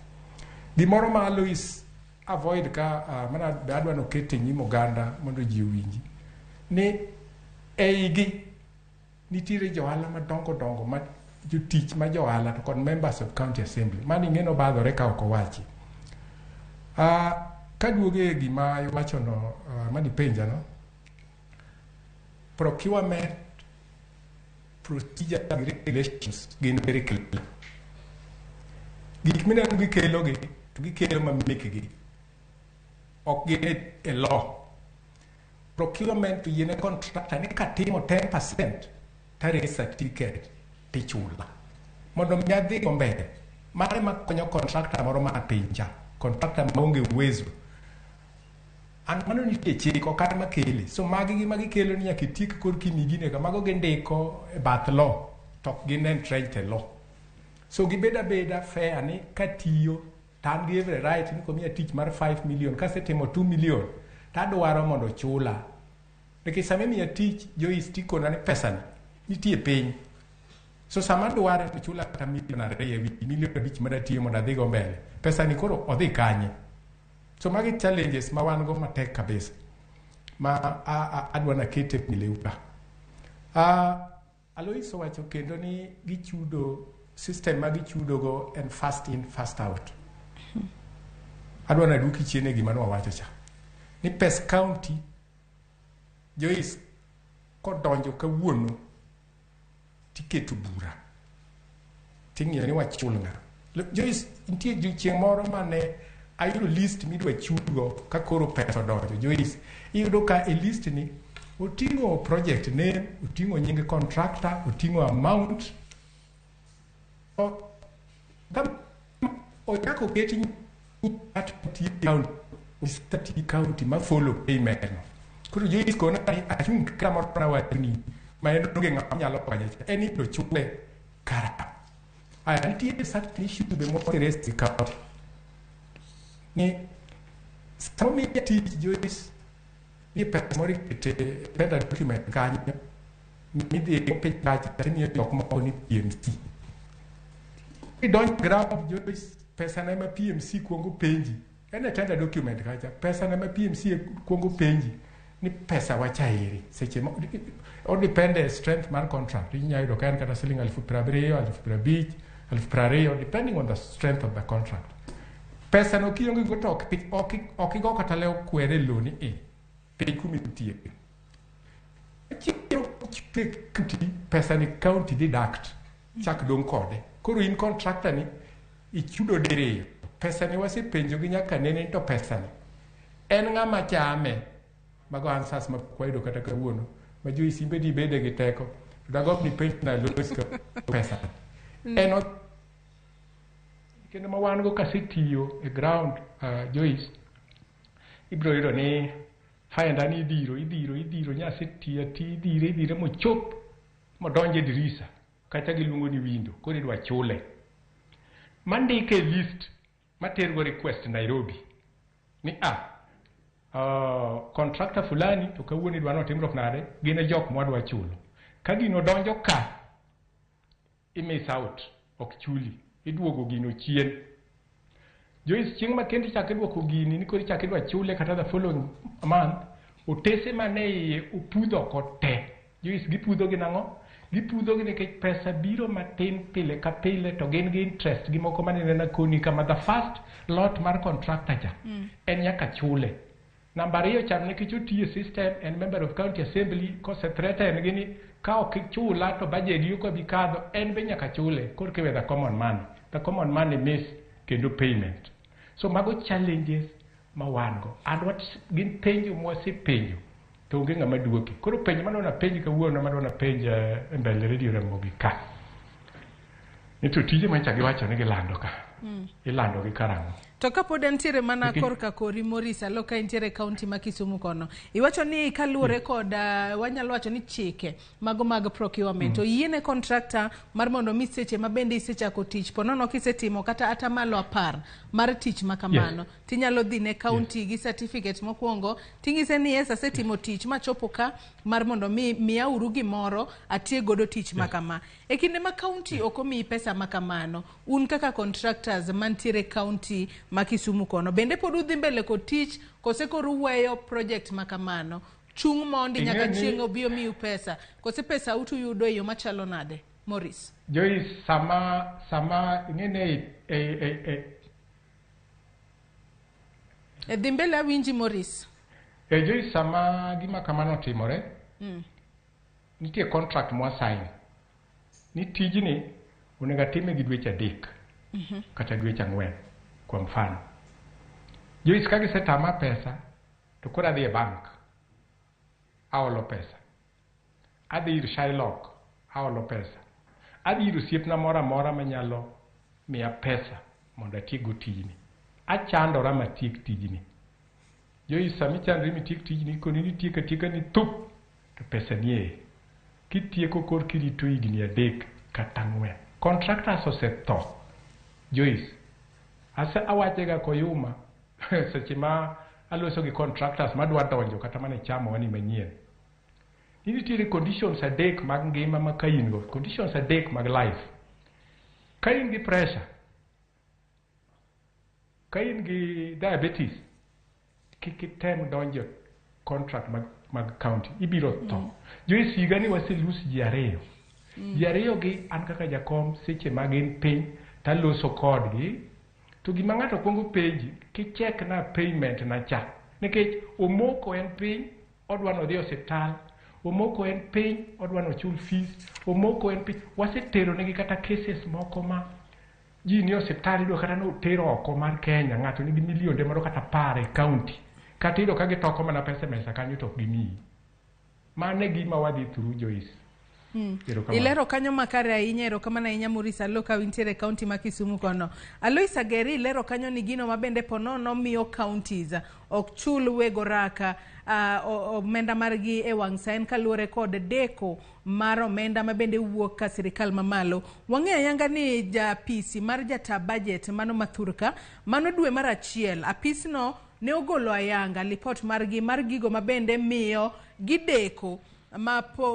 Speaker 3: Gimoro ma Alois avoid ka mana be adwa noket e nyim oganda mondo ji owinji ni eigi nitiere johala madongo dongo ma jotich ma johala to kod members of county assembly mano ing'e nobadhore ka ok owachi. Kaduogo e gima iwachono manipenja no, procurement procedure gi regulations gin very clear. Gik mineno gikelogi to gikelo ma mekgi ok gin e law. Procurement to yiene contractor ni katimo 10% taraise certificate tichula mondo mi adhi go mbele. Mano ema konyo contractor moro matin cha, contractor maonge uwezo. An mano nitie chik ok an makele. So magi gima gikelo ni nyaka itiek korki migine ka mago gindiko e bath law to ok gin entrenched e law. So gibed abeda fair ni katiyo to an gi every right ni komiya tich mar 5 million kasetimo 2 million tadwaro mondo chula. Nikech sama imiya tich Joyce tikona ni pesani nitie piny. So sama adware to chula kata milion 2 ewi milion 5 madatiyo mondo adhigo mbele. Pesani koro odhi kanye? So magi challenges ma wan go matek kabisa ma adwa nakete e ka. Alois owacho kendo ni gichudo system ma gichudo go en first in first out. Adwa naduoki chien e gima nwawacho cha. Ni pes county Joyce kodonjo kawuono tiketo bura ting'iyo ni wachul ng'a. Joyce, nitie chieng' moro mane ayudo list midwa chulgo ka koro pesa odonjo. Joyce, iyudo ka e list ni oting'o project name, oting'o nying contractor, oting'o amount. Ochako oket ng'at matiyo county, county ma follow payment no. Koro Joyce kona ni achung' kamoro nawacho ni ma en onge ng'ama nyalo konye cha. En ibiro chule kara. Aya, nitie certain issue be moseraise e county. Ni sama omiya tich Joyce, ni pesa moro ikete tender document kanyo midhi go piny kacha timiyo jok moko ni PMC. Kidonjo ground Joyce, pesa na ema PMC kuongo penji. En e tender document kacha, pesa na ema PMC kuongo penji ni pesa wacha ere. Seche mo, o depend e strength mar contract. Inyalo yudo ka en kata siling 70,000, 50,000, 20,000, depending on the strength of the contract. Pesa no kionge go to ok igo kata lew kwere lo ni e piny kuma intie. County, pesa ni county deduct chak dong' kode. Koro in contractor ni ichudo diriyo. Pesa ni wasepenjo gi nyaka nene to pesa ni en ng'ama chame. Mago answers ma pok wayudo kata kawuono. Ma Joyce imbe dibede gi teko. To dagomb ni penj na los ka pesa. En kendo ma wan go kasetiyo e ground Joyce, ibiro yudo ni faenda ni idhiro idhiro idhiro nyasetiyo ati idhire idhire mochop modonjo e dirisa kata giluongo ni window koro idwa chule mandike e list matergo request Nairobi ni a contractor fulani to kawuono idwa notimruok nade gin e jok mwadwa chulo ka gino donjo ka i miss out ok chuli iduogo gino chien Joyce chieng' ma kendo ichako iduoko gini ni koro ichako idwa chule kata the following month otese mane iye opudho oko te Joyce gipudho gi nang'o gipudho gi nikech pesa biro matin pile ka pile to gin gi interest gi moko manenena koni kama the first lot mar contractor cha en nyaka chule namba ariyo cha nikech otiyo e system en member of county assembly kose threaten gi ni ka ok ichula to budget ok abi kadho en be nyaka chule koro kiwe the common man the common man miss kendo payment so mago challenges ma wan go and what gin penjo mwasepenjo to onge ng'ama duoki koro penjo madwa napenj kawuono madwa napenj e mbele radio Ramogi ka ni to tije manyocha giwacho ni gilando ka ilando gi karang'o
Speaker 1: To kapod entiere mana korka kori Maurice Alo ka entiere e kaunti ma Kisumu kono. Iwacho ni kaluwore kod wanyalo wacho ni chike mago mag procurement. Oyiene contractor mar mondo mi seche ma bende isechako tich ponono kisetimo kata atamalo 10 mar tich ma kamano. Tinyalo dhi ne county gi certificate mokwongo ting'ise ni yes asetimo tich machopo ka mar mondo mi miyauru gimoro atiek godo tich ma kama. E kinde ma county ok omiyi pesa ma kamano, un kaka contractors mantiere county ma Kisumu kono, bende pod udhi mbele kod tich kose koro uweyo project ma kamano? Chung' mondi nyaka chieng' obi omiu pesa, kose pesa utuyudo e yo machalo nade? Maurice.
Speaker 3: Joyce sama ing'e ni e
Speaker 1: E dhi mbele awinji Maurice.
Speaker 3: E Joyce sama gima kamano otimore nitie contract mwa sign ni tijni onego atime gi dweche 3 kata dweche 4 kwa mfano Joyce ka gisetama pesa to koro adhi e bank aolo pesa adhi ir Shylock aolo pesa adhi ir osiepna moro amora manyalo miya pesa mondo atiekgo tijni achandora matiek tijni Joyce sama ichandori mitiek tijni koni nitieko atieka ni thup to pesa nie kitieko kor kirito higni 3 kata 4 contractors osetho Joyce ase awachega koyuma seche ma aloso gi contractors madwa donjo kata mana e chama wani manyien ni nitiere conditions 3 mag ngima ma ka in go conditions 3 mag life ka in gi pressure ka in gi diabetes kik item donjo contract mag county ibiro tho Joyce higa ni wase lose ji 2 ji 2 gi an kaka jakom seche ma gin piny taloso kodgi to gima ng'ato kwongo penji kicheck na payment na cha nikech omoko en piny odwa nodhi e osiptal omoko en piny odwa nochul fees omoko en piny wasetero negi kata cases moko ma ji ni osiptal iyudo kata notero oko mar Kenya ng'ato nigi milionde moro kata 10 e county kata iyudo ka gitoko mana pesa e mesa kanyo to ok gimiyi mano e gima wadhi through Joyce
Speaker 1: Ilero kanyo makare ahinya, erokamano ahinya Maurice Alo ka intiere e kaunti ma Kisumu kono. Alois Ageri ilero kanyo ni gino ma bende ponono miyo counties ok chul weg oraka omenda margi e wang' sa en kaluwore kod deko mar omenda ma bende wuok ka sirikal mamalo. Wang'eyo ayanga ni japisi mar jata budget mano Mathurka, mano dwe mar 1, apisno ne ogolo ayanga lipot margi mar gigo ma bende miyo gideko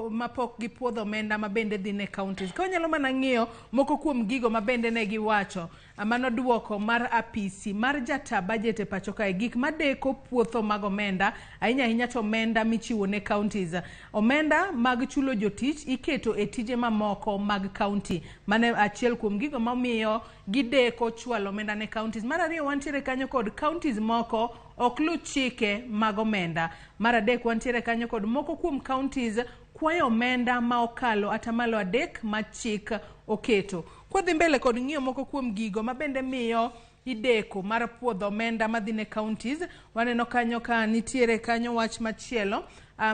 Speaker 1: mapok gipuodho omenda ma bende dhi ne counties. Ka wanyalo mana ng'iyo moko kuom gigo ma bende ne giwacho, mano duoko mar apisi mar jata budget e pacho kae, gik madeko puotho mag omenda, ahinya ahinya to omenda michiwo ne counties. Omenda mag chulo jotich iketo e tije mamoko mag county. Mano achiel kuom gigo mamiyo gideko chwalo omenda ne counties. Mar ariyo wantiere kanyo kod counties moko ok luw chike mag omenda. Mar adek wantiere kanyo kod moko kuom counties kwayo omenda ma okalo atamalo 3 ma chik oketo. Kwadhi mbele kod ng'iyo moko kuom gigo ma bende miyo Ideko mar puodho omenda madhi ne counties. Waneno kanyo ka nitiere kanyo wach machielo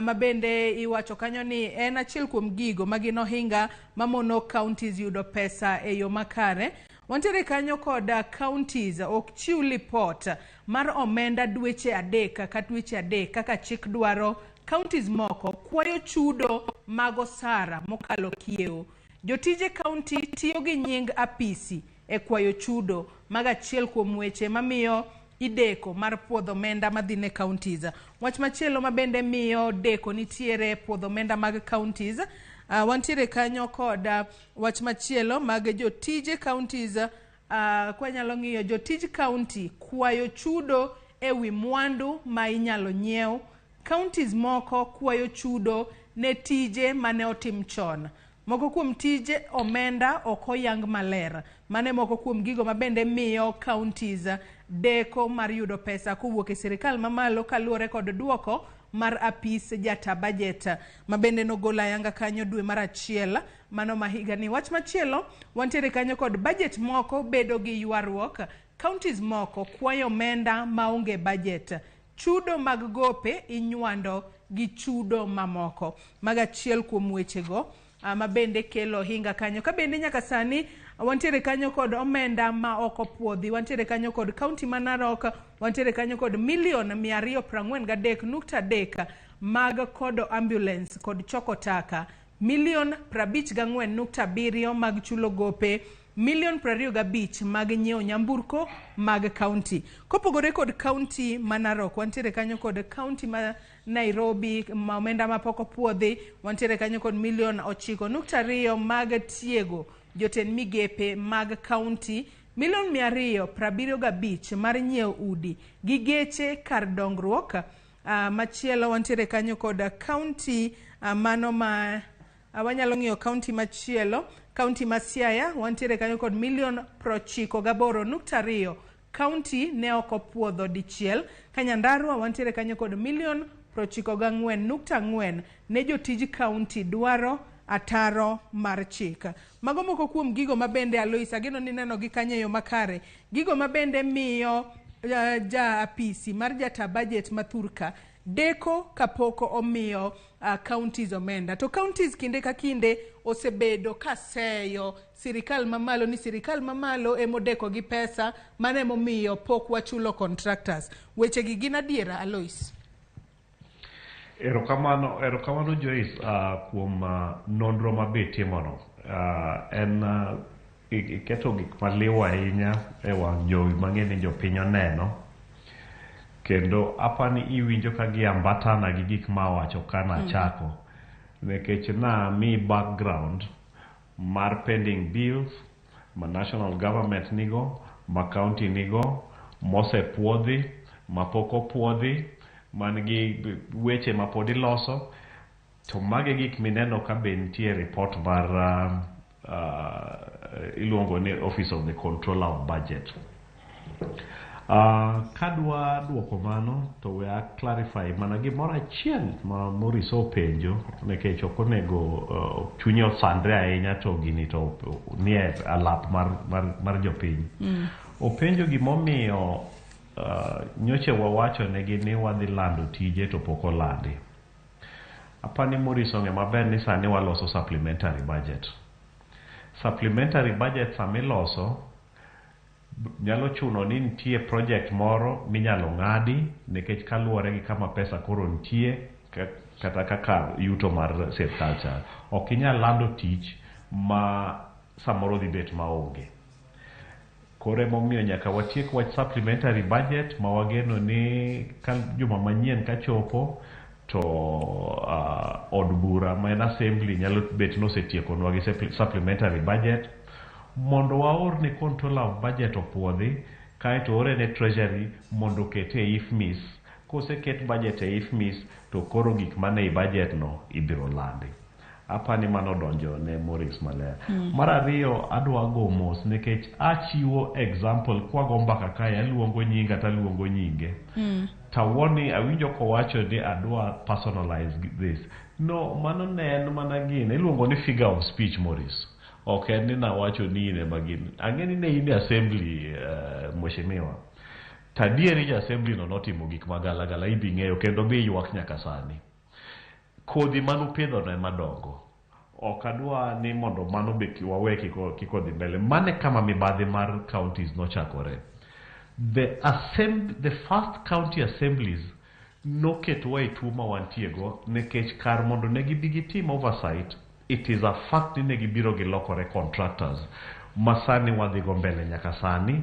Speaker 1: ma bende iwacho kanyo ni en achiel kuom gigo ma gin ohinga mamono counties yudo pesa e yo makare. Wantiere kanyo kod counties ok chiw lipot mar omenda dweche 3 ka dweche 3 kaka chik dwaro. Counties moko kwayo chudo mag osara mokalo kiewo. Jotije county tiyo gi nying apisi e kwayo chudo mag achiel kuom weche mamiyo ideko mar puodho omenda madhi ne counties. Wach machielo mabende miyo deko nitiere puodho omenda mag counties, wantiere kanyo kod wach machielo mag jotije counties. Kwanyalo ng'iyo jotij county kwayo chudo ewi mwandu ma inyalo nyiew. Counties moko kwayo chudo ne tije mane otim chon. Moko kuom tije omenda ok oyang maler. Mane moko kuom gigo mabende miyo counties deko mar yudo pesa kowuok e sirikal mamalo kaluwore kod duoko mar apis jata budget mabende nogolo ayanga kanyo dwe mar 1 mano ma higani. Wach machielo wantiere kanyo kod budget moko bedo gi ywaruok. Counties moko kwayo omenda maonge budget. Chudo mag gope inywando gi chudo mamoko. Mago achiel kuom wechego ma bende kelo hinga kanyo. Ka bende nyaka sani wantiere kanyo kod omenda ma ok opuodhi, wantiere kanyo kod county ma Narok, wantiere kanyo kod milion 243.3 mag kodo ambulance kod choko taka, milion 54.7 mag chulo gope, milion 25 mag nyiewo nyamburko mag county. Kopogore kod county ma Narok, wantiere kanyo kod county ma Nairobi ma omenda mapok opuodhi, wantiere kanyo kod milion 9.2 mag tiego jotend migepe mag county, milion 275 mar nyiewo udi gi geche kar dongruok. Machielo wantiere kanyo kod county mano ma wanyalo ng'iyo county machielo, county ma Siaya, wantiere kanyo kod milion 98.2. County ne ok opuodho dichiel. Ka Nyandarua wantiere kanyo kod milion 94.4 ne jotij county dwaro ataro mar chik. Mago moko kuom gigo mabende Alois ageno ni neno gi kanyo e yo makare. Gigo mabende miyo ja apisi mar jata budget ma Thurka deko kapok omiyo counties omenda. To counties kinde ka kinde osebedo kaseyo sirikal mamalo ni sirikal mamalo emodeko gi pesa, mano emomiyo pok wachulo contractors. Weche gi gin adiera, Alois?
Speaker 2: Erokamano Joyce kuom nonro mabe itimono. En iketo gik maliw ahinya e wang' jowi mang'e ni jopiny oneno. Kendo apani iwinjo ka giambatana gi gik ma awacho ka nachako. Nikech na mi background mar pending bills ma national government nigo, ma county nigo, mosepuodhi, ma pok opuodhi, man gi weche ma pod iloso. To magi gik mineno ka be nitie report mar iluongo ni Office of the Controller of Budget. Kadwa duoko mano to we a clarify mana gimoro achiel ma Maurice openjo nikech ok onego chunye osandre ahinya to gini to nie alap mar jopiny. Openjo gimomiyo nyoche wawacho negi ni wadhi lando tije to pok olandi. Apani Maurice ong'e maber ni sani waloso supplementary budget. Supplementary budget samiloso nyalo chuno ni nitie project moro minyalo ng'adi nikech kaluwore gi kama pesa koro nitie kata kaka yuto mar sirkal chal. Ok inyal lando tich ma samoro dhi bet maonge. Koro emomiyo nyaka watiek wach supplementary budget ma wageno ni ka juma manyien kachopo to od bura ma en assembly nyalo bet nosetiekonwa gi supplementary budget mondo waor ne controller of budget opuodhi kaeto ore ne treasury mondo okete e IFMIS. Koseket budget e IFMIS to koro gik mane i budget no ibiro landi. Apani mano donjo ne Maurice maler. Mar ariyo adwa go mos nikech achiwo example kwago mbaka kae aluongo nyinga taluongo nyinge. Tawuoni awinjo kowacho ni adwa personalize this. No, mano ne en mana gine iluongo ni figure of speech, Maurice. Ok en ni nawacho ni in ema gin. Ang'e ni ne in e assembly, mheshimiwa. To adieri ja assembly no notimo gik magalagala ibi ng'eyo kendo bi ywak nyaka sani. Kodhi manupidho no ema dongo. Ok adwa ni mondo mano be wawe kik odhi mbele. Mano e kama mibadhi mar counties nochakore. The first county assemblies noketowa e tuo ma wantiego nikech kar mondo ne gibi gitim oversight, it is a fact ni ne gibiro gilokore contractors ma sani wadhigo mbele nyaka sani.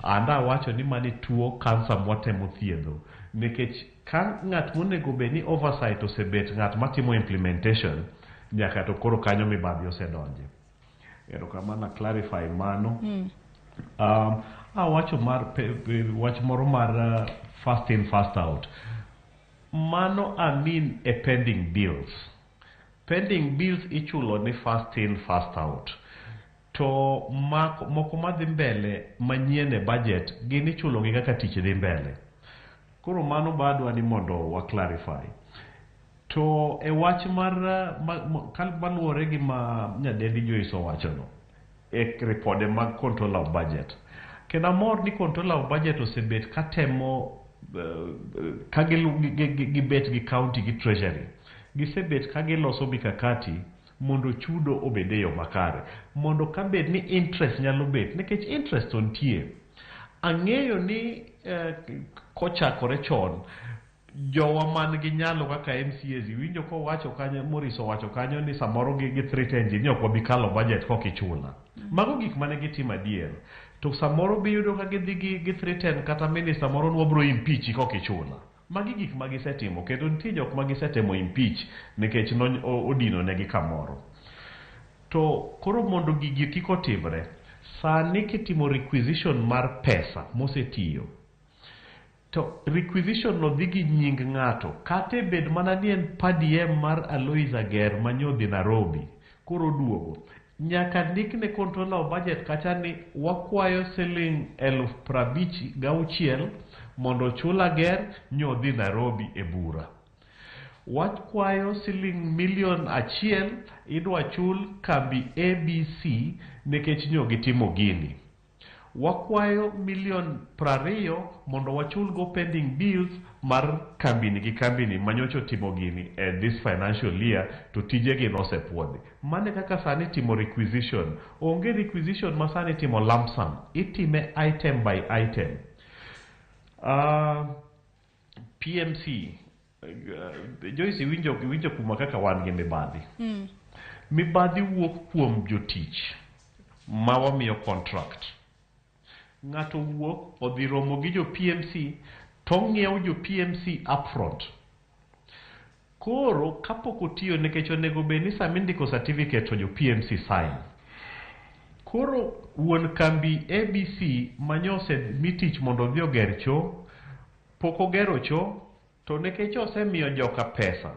Speaker 2: And awacho ni mani tuo kansa mwatemo thiedho nikech ka ng'at monego bed ni oversight osebet ng'at matimo implementation nyaka to koro kanyo mibadhi osedonje. Erokamano clarify mano. Awacho mar wach moro mar first in, first out. Mano I mean e pending bills. Pending bills ichulo ni first in, first out. To moko madhi mbele manyien e budget gin ichulo gi kaka tich dhi mbele. Koro mano badwa ni mondo wa clarify. To e wach mar maluwore gi ma nyadendi Joyce owachono e ripode mag controller of budget. Kendo amor ni controller of budget osebet katemo ka gibet gi county gi treasury. Gisebet ka giloso mikakati mondo chudo obed e yo makare. Mondo kabed ni interest nyalo bet, nikech interest to nitie. Ang'eyo ni kochakore chon, jowa man gi nyalo kaka MCAs iwinjo kowacho kanyo, Morris owacho kanyo ni samoro gi threaten ji ni ok wabi kalo budget kok ichula. Mago gik mane gitimo adier. To samoro biyudo ka gidhi gi threaten kata minister moro ni wabro impeach kok ichula. Magi gik ma gisetimo kendo nitie jok ma gisetemo impeach nikech odino negi kamoro. To koro mondo gigi kik otimre, sani kitimo requisition mar pesa mosetiyo, to requisition no dhi gi nying ng'ato, kata bed mana ni en per diem mar Alois Ager manyodhi Nairobi, koro oduogo. Nyaka ndikne controller of budget kacha ni wakwayo siling 56,000 mondo ochul Ager nyodhi Nairobi e bura. Wakwayo siling 1 million idwa chul kambi ABC nikech nyo gitimo gini. Wakwayo million 20 mondo wachul go pending bills mar kambini gi kambini manyocha otimo gini e this financial year to tijegi nosepuodhi. Mano e kaka sani timo requisition. Onge requisition ma sani timo lump sum. Itime item by item. PMC, Joyce iwinjo kuma kaka wan gi mibadhi. Mibadhi wuok kuom jotich ma wamiyo contract. Ng'ato wuok odhi romo gi jo PMC to ong'iewo jo PMC upfront. Koro kapok otiyo nikech onego bed ni sama indiko certificate to jo PMC sign. Koro wuon kambi ABC manyose mi tich mondo odhi oger cho, pok ogero cho, to nikech osemiyo joka pesa,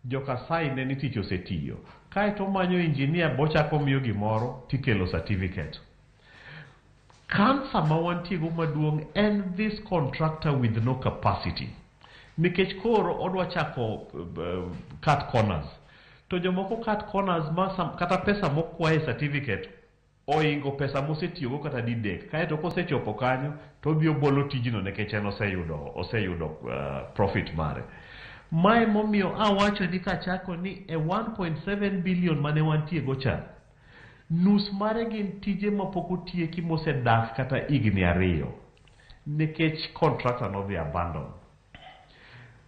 Speaker 2: joka sign ne ni tich osetiyo. Kaeto omanyo engineer bochako miyo gimoro tikelo certificate. Kansa ma wantiego maduong' en this contractor with no capacity. Nikech koro odwa chako cut corners. To jomoko cut corners ma kata pesa mokwaye certificate oingo pesa mosetiyogo kata didek. Kaeto kosechopo kanyo to odhi obolo tijno nikech en oseyudo profit mare. Mae momiyo awacho ni kachako ni e 1.7 billion mane wantiego cha, nus mare gin tije mapok otieki mosedak kata higni 2 nikech contractor nodhi abandon.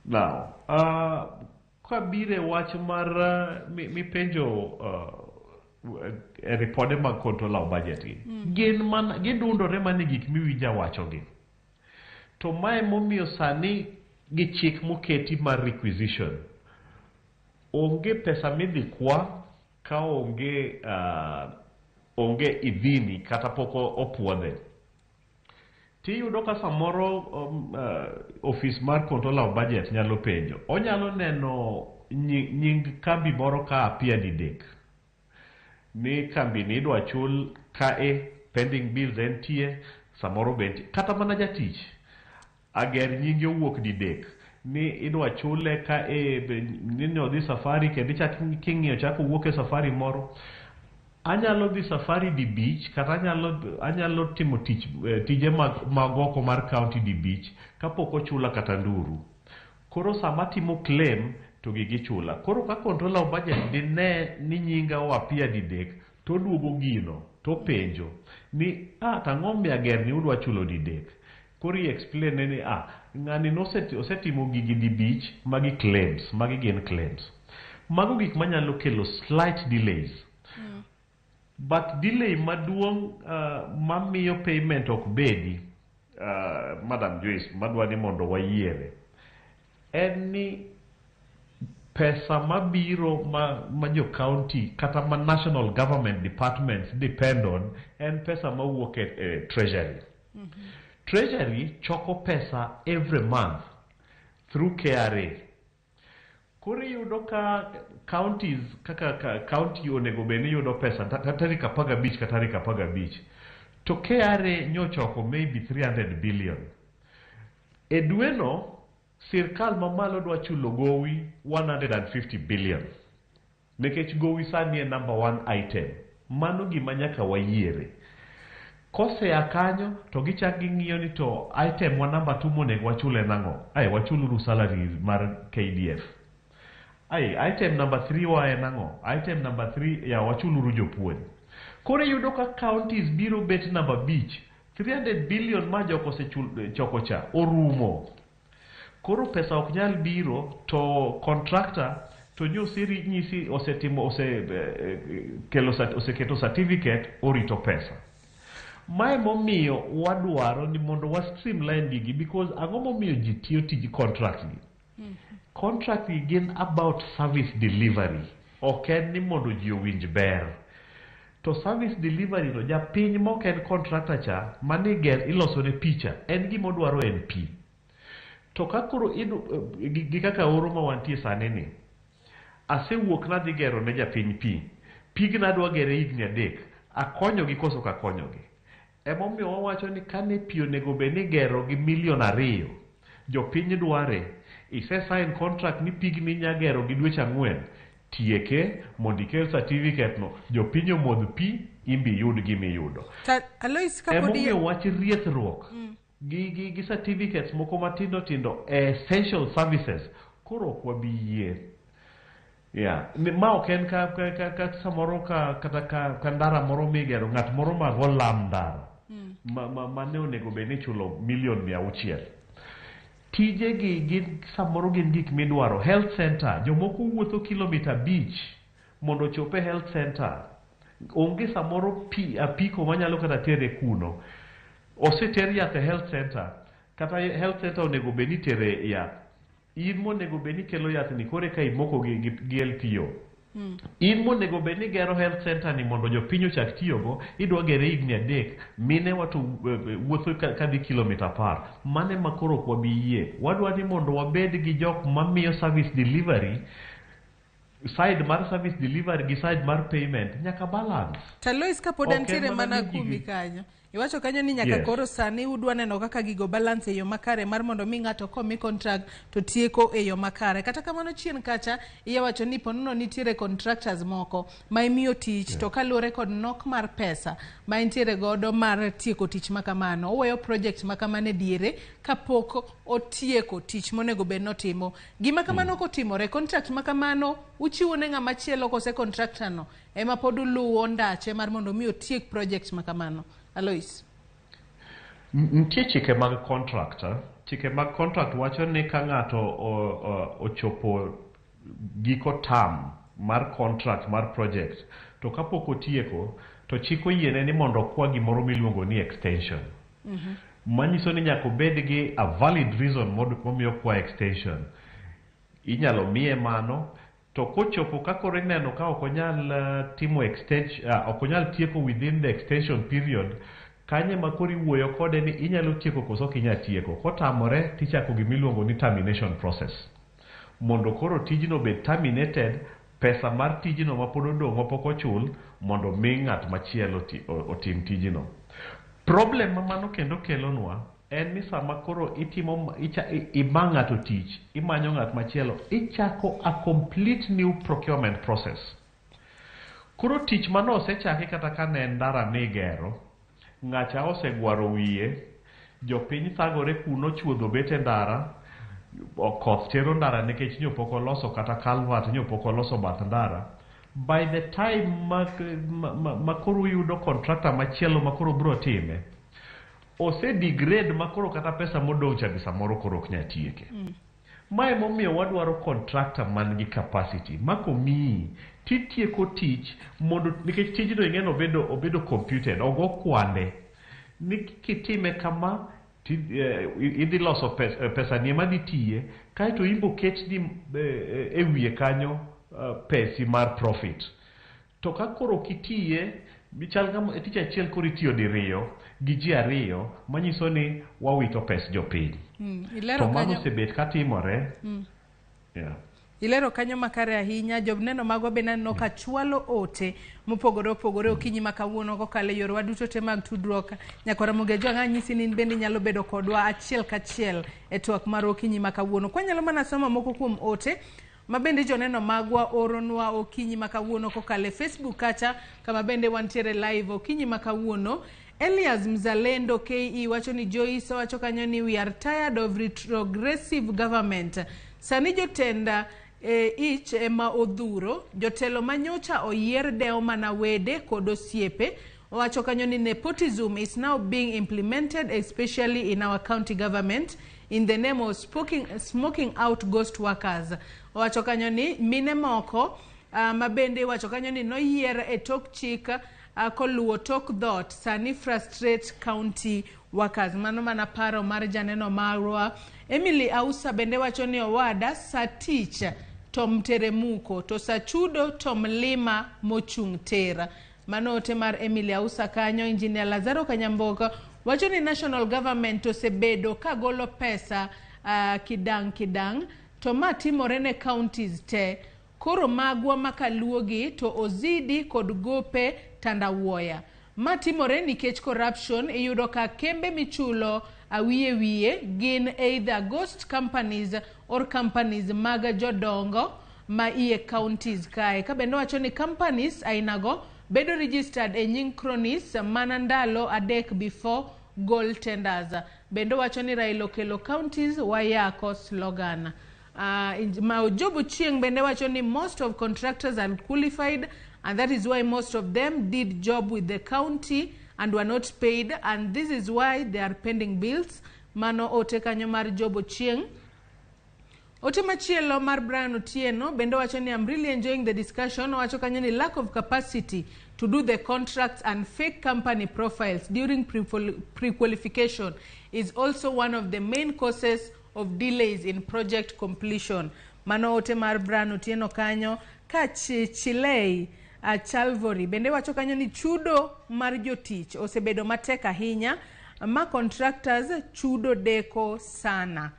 Speaker 2: Now, kabire wach mar mipenjo e ripode mag controller of budget gi, gin mana gidundore mana e gik miwinja wachogi. To mae momiyo sani gi chik moketi mar requisition, onge pesa midhi kwa ka onge idhini kata pok opuodhe. Tiyudo ka samoro ofis mar controller of budget nyalo penjo. Onyalo neno nying kambi moro ka appear didek. Ni kambi ni idwa chul ka e pending bills entie, samoro be nitie. Kata mana jatich, Ager nyinge owuok didek. Ni idwa chule ka e ni odhi safari kendo ichak king'iyo chak owuok e safari moro. Anyalo dhi safari dibich kata anyalo timo tich tije mag oko mar county dibich kapok ochula kata nduru. Koro sama atimo claim to gigi chula. Koro ka controller of budget dine ni nyinga o appear didek to oduogo gino to penjo ni tang'o miyo ger ni udwa chulo didek. Koro i explain ne ni ng'ani osetimo gigi dibich, magi claims, magi gin claims. Mago gik manyalo kelo slight delays. But delay maduong' mamiyo payment ok bedi, Madam Joyce, madwa ni mondo wayiere, en ni pesa mabiro ma jo county kata ma national government departments depend on en pesa mawuok e treasury. Treasury choko pesa every month through KRA. Koro iyudo ka counties kaka county onego bed ni yudo pesa tarik 15 ka tarik 15 to KRA nyochoko maybe 300 billion. E dweno sirkal mamalo dwa chulo gowi 150 billion nikech gowi sani e number one item. Mano gima nyaka wayiere. Kosea kanyo to gichak ging'iyo ni to item wa number 2 monego wachul en ang'o? Ai, wachuluru salary mar KDF. Ai, item number 3 wa en ang'o? Item number 3 ya wachuluru jopuonj. Koro iyudo ka counties biro bet number 5. 300 billion ma jok osechoko cha orumo. Koro pesa ok nyal biro to contractor to nyosiri nyisi osetimo oseketo certificate orito pesa. Mae momiyo wadwaro ni mondo wa streamline gigi, because ang'o momiyo ji tiyo tij contract gi? Contract gi gin about service delivery. Ok en ni mondo ji owinj ber. To service delivery no japiny mok en contractor cha mane ger iloso ne picha en gima odwaro en pi. To ka koro gi kaka oro ma wantie sani ni asewuok nadhi gero ne japiny pi. Pigna adwa gere higni 3. Akonyogi koso ok akonyogi? Emomiyo wawacho ni kane pi onego bed ni gero gi milion 2, jopiny dware, ise sign contract ni pigni inya gero gi dweche 4, tieke mondo ikel certificate no, jopiny omodh pi, imbi yud gimiyudo.
Speaker 1: Alois, kapod
Speaker 2: Emomiyo wach riethruok gi certificates moko matindo tindo essential services koro ok wabi yie. Yeah. Ma ok en ka samoro kata ka ndara moro migero, ng'at moro mago lam ndara ma ne onego bed ni ichulo milion 600. Tijegi gin samoro gin gik midwaro. Health center, jomoko wuotho kilomita 5 mondo ochop e health center. Onge samoro pi apiko manyalo kata tere kuno. Oseter yath e health center, kata health center onego bed ni itere yath. In monego bed ni ikelo yath ni koro eka imoko gi LPO. In monego bed ni gero health center ni mondo jopiny ochak tiyogo, idwa gere higni 3, mine wa to wuotho kadhi kilomita 10. Mano ema koro ok wabi yie. Wadwa ni mondo wabed gi jok mamiyo service delivery, side mar service delivery gi side mar payment nyaka balance.
Speaker 1: To Alois, kapod
Speaker 2: Ok en
Speaker 1: antiere
Speaker 2: mana
Speaker 1: mana
Speaker 2: ni
Speaker 1: kuomi
Speaker 2: gigi-
Speaker 1: kanyo. Iwacho kanyo ni nyaka koro sani udwa neno kaka gigo balance e yo makare mar mondo mi ng'ato komi contract to tieko e yo makare. Kata kamano chien kacha iye wacho ni ponono nitiere contractors moko ma imiyo tich to kaluwore kod nok mar pesa ma entiere godo mar tieko tich makamano, oweyo project makamano e diere kapok otieko tich monego bed notimo. Gima kamano kotimore, contract makamano uchiwo ne ng'ama chielo kose contractor no ema pod uluwo ndache mar mondo mi otiek project makamano? Alois.
Speaker 2: Nitie chike mag contract. Chike mag contract wacho ni ka ng'ato ochopo giko term mar contract mar project to kapok otieko to chik oyiene ni mondo okwa gimoro miluongo ni extension. Manyiso ni nyaka obed gi a valid reason momiyo okwa extension. Inyalo miye mano to kochopo ka koro ineno ka ok onyal timo extension, ok onyal tieko within the extension period, kanye ma koro iwuoyo kode ni inyalo tieko koso ok inyal tieko. Kotamore tichako gimiluongo ni termination process mondo koro tijno obed terminated, pesa mar tijno mapod odong' mapok ochul mondo mi ng'at machielo otim tijno. Problem ma mano kendo kelonwa en ni sama koro itimo ima ng'ato tich, imanyo ng'at machielo, ichako a complete new procurement process. Koro tich mane osechaki kata ka ne en ndara migero, ng'acha osegwaro wiye, jopiny thagore kuno, chuodho bet e ndara, koth tero ndara nikech nyo pok oloso kata culvert, nyo pok oloso bath ndara. By the time ma koro uyudo contractor machielo ma koro biro time, ose degrade ma koro kata pesa modong' cha be samoro koro ok nyal tieke. Ma emomiyo wadwaro contractor man gi capacity ma komiyi titieko tich mondo nikech tijno ing'e obedo computed, ogo kwande ni kitime kama idhi loso pesa ni ema dhi tiye, kaeto in bo ketni e wiye kanyo pesi mar profit. To ka koro kitiye chal kama tich achiel koro itiyo diriyo gi ji ariyo, manyiso ni wawito pes jopiny.
Speaker 1: Ilero
Speaker 2: To mano
Speaker 1: kanyo
Speaker 2: osebet katimore. Yeah.
Speaker 1: Ilero kanyo makare ahinya. Joneno magwa bende aneno ka chwalo ote mopogore opogore okinyi ma kawuono kokalo e yorewa duto te mag tudruok. Nyakora Ramogi Ajwang' anyisi ni in bende inyalo bedo kodwa achiel kachiel e twak mar okinyi ma kawuono. Kwanyalo mana somo moko kuom ote ma bende joneno magwa oronwa okinyi ma kawuono kokalo e Facebook kacha kama bende wantiere live okinyi ma kawuono. Elias Mzalendo KE wacho ni Joyce wacho kanyo ni we are tired of retrogressive government. Sani jotenda ich ema odhuro, jotelo manyocha oyier dewo mana wede kod osiepe. Owacho kanyo ni nepotism is now being implemented, especially in our county government, in the name of smoking out ghost workers. Owacho kanyo ni mine moko ma bende wacho kanyo ni noyier e tok chik koluwo tok dhoot sani frustrate county workers. Mano mana paro mar janeno marwa. Emily Ausa bende wacho ni owada sa tich to mteremuko to sa chudo to mlima mochung' tera. Mano ote mar Emily Ausa kanyo. Engineer Lazaro Kanyamboka wacho ni national government osebedo ka golo pesa kidang' kidang' to ma timore ne counties te. Koro magwa makaluogi to ozidi kod gope tandawuoya. Ma timore nikech corruption. Iyudo ka kembe michulo awiye wiye gin either ghost companies or companies mag jodongo ma iye counties kae. Ka bende wacho ni companies ainago bedo registered e nying cronies mana ndalo 3 before goal tenders. Bende wacho ni Raila okelo counties wayako slogan. Maojobu Chieng bende wacho ni most of contractors are qualified and that is why most of them did job with the county and were not paid, and this is why they are pending bills. Mano ote kanyo mar Jobo Chieng. Ote machielo mar Brian Otieno bende wacho ni I'm really enjoying the discussion. Owacho kanyo ni lack of capacity to do the contracts and fake company profiles during pre-qualification is also one of the main causes of delays in project completion. Mano ote mar Brian Otieno kanyo. Ka Chilei Chalvory bende wacho kanyo ni chudo mar jotich osebedo matek ahinya ma contractors chudo deko sana.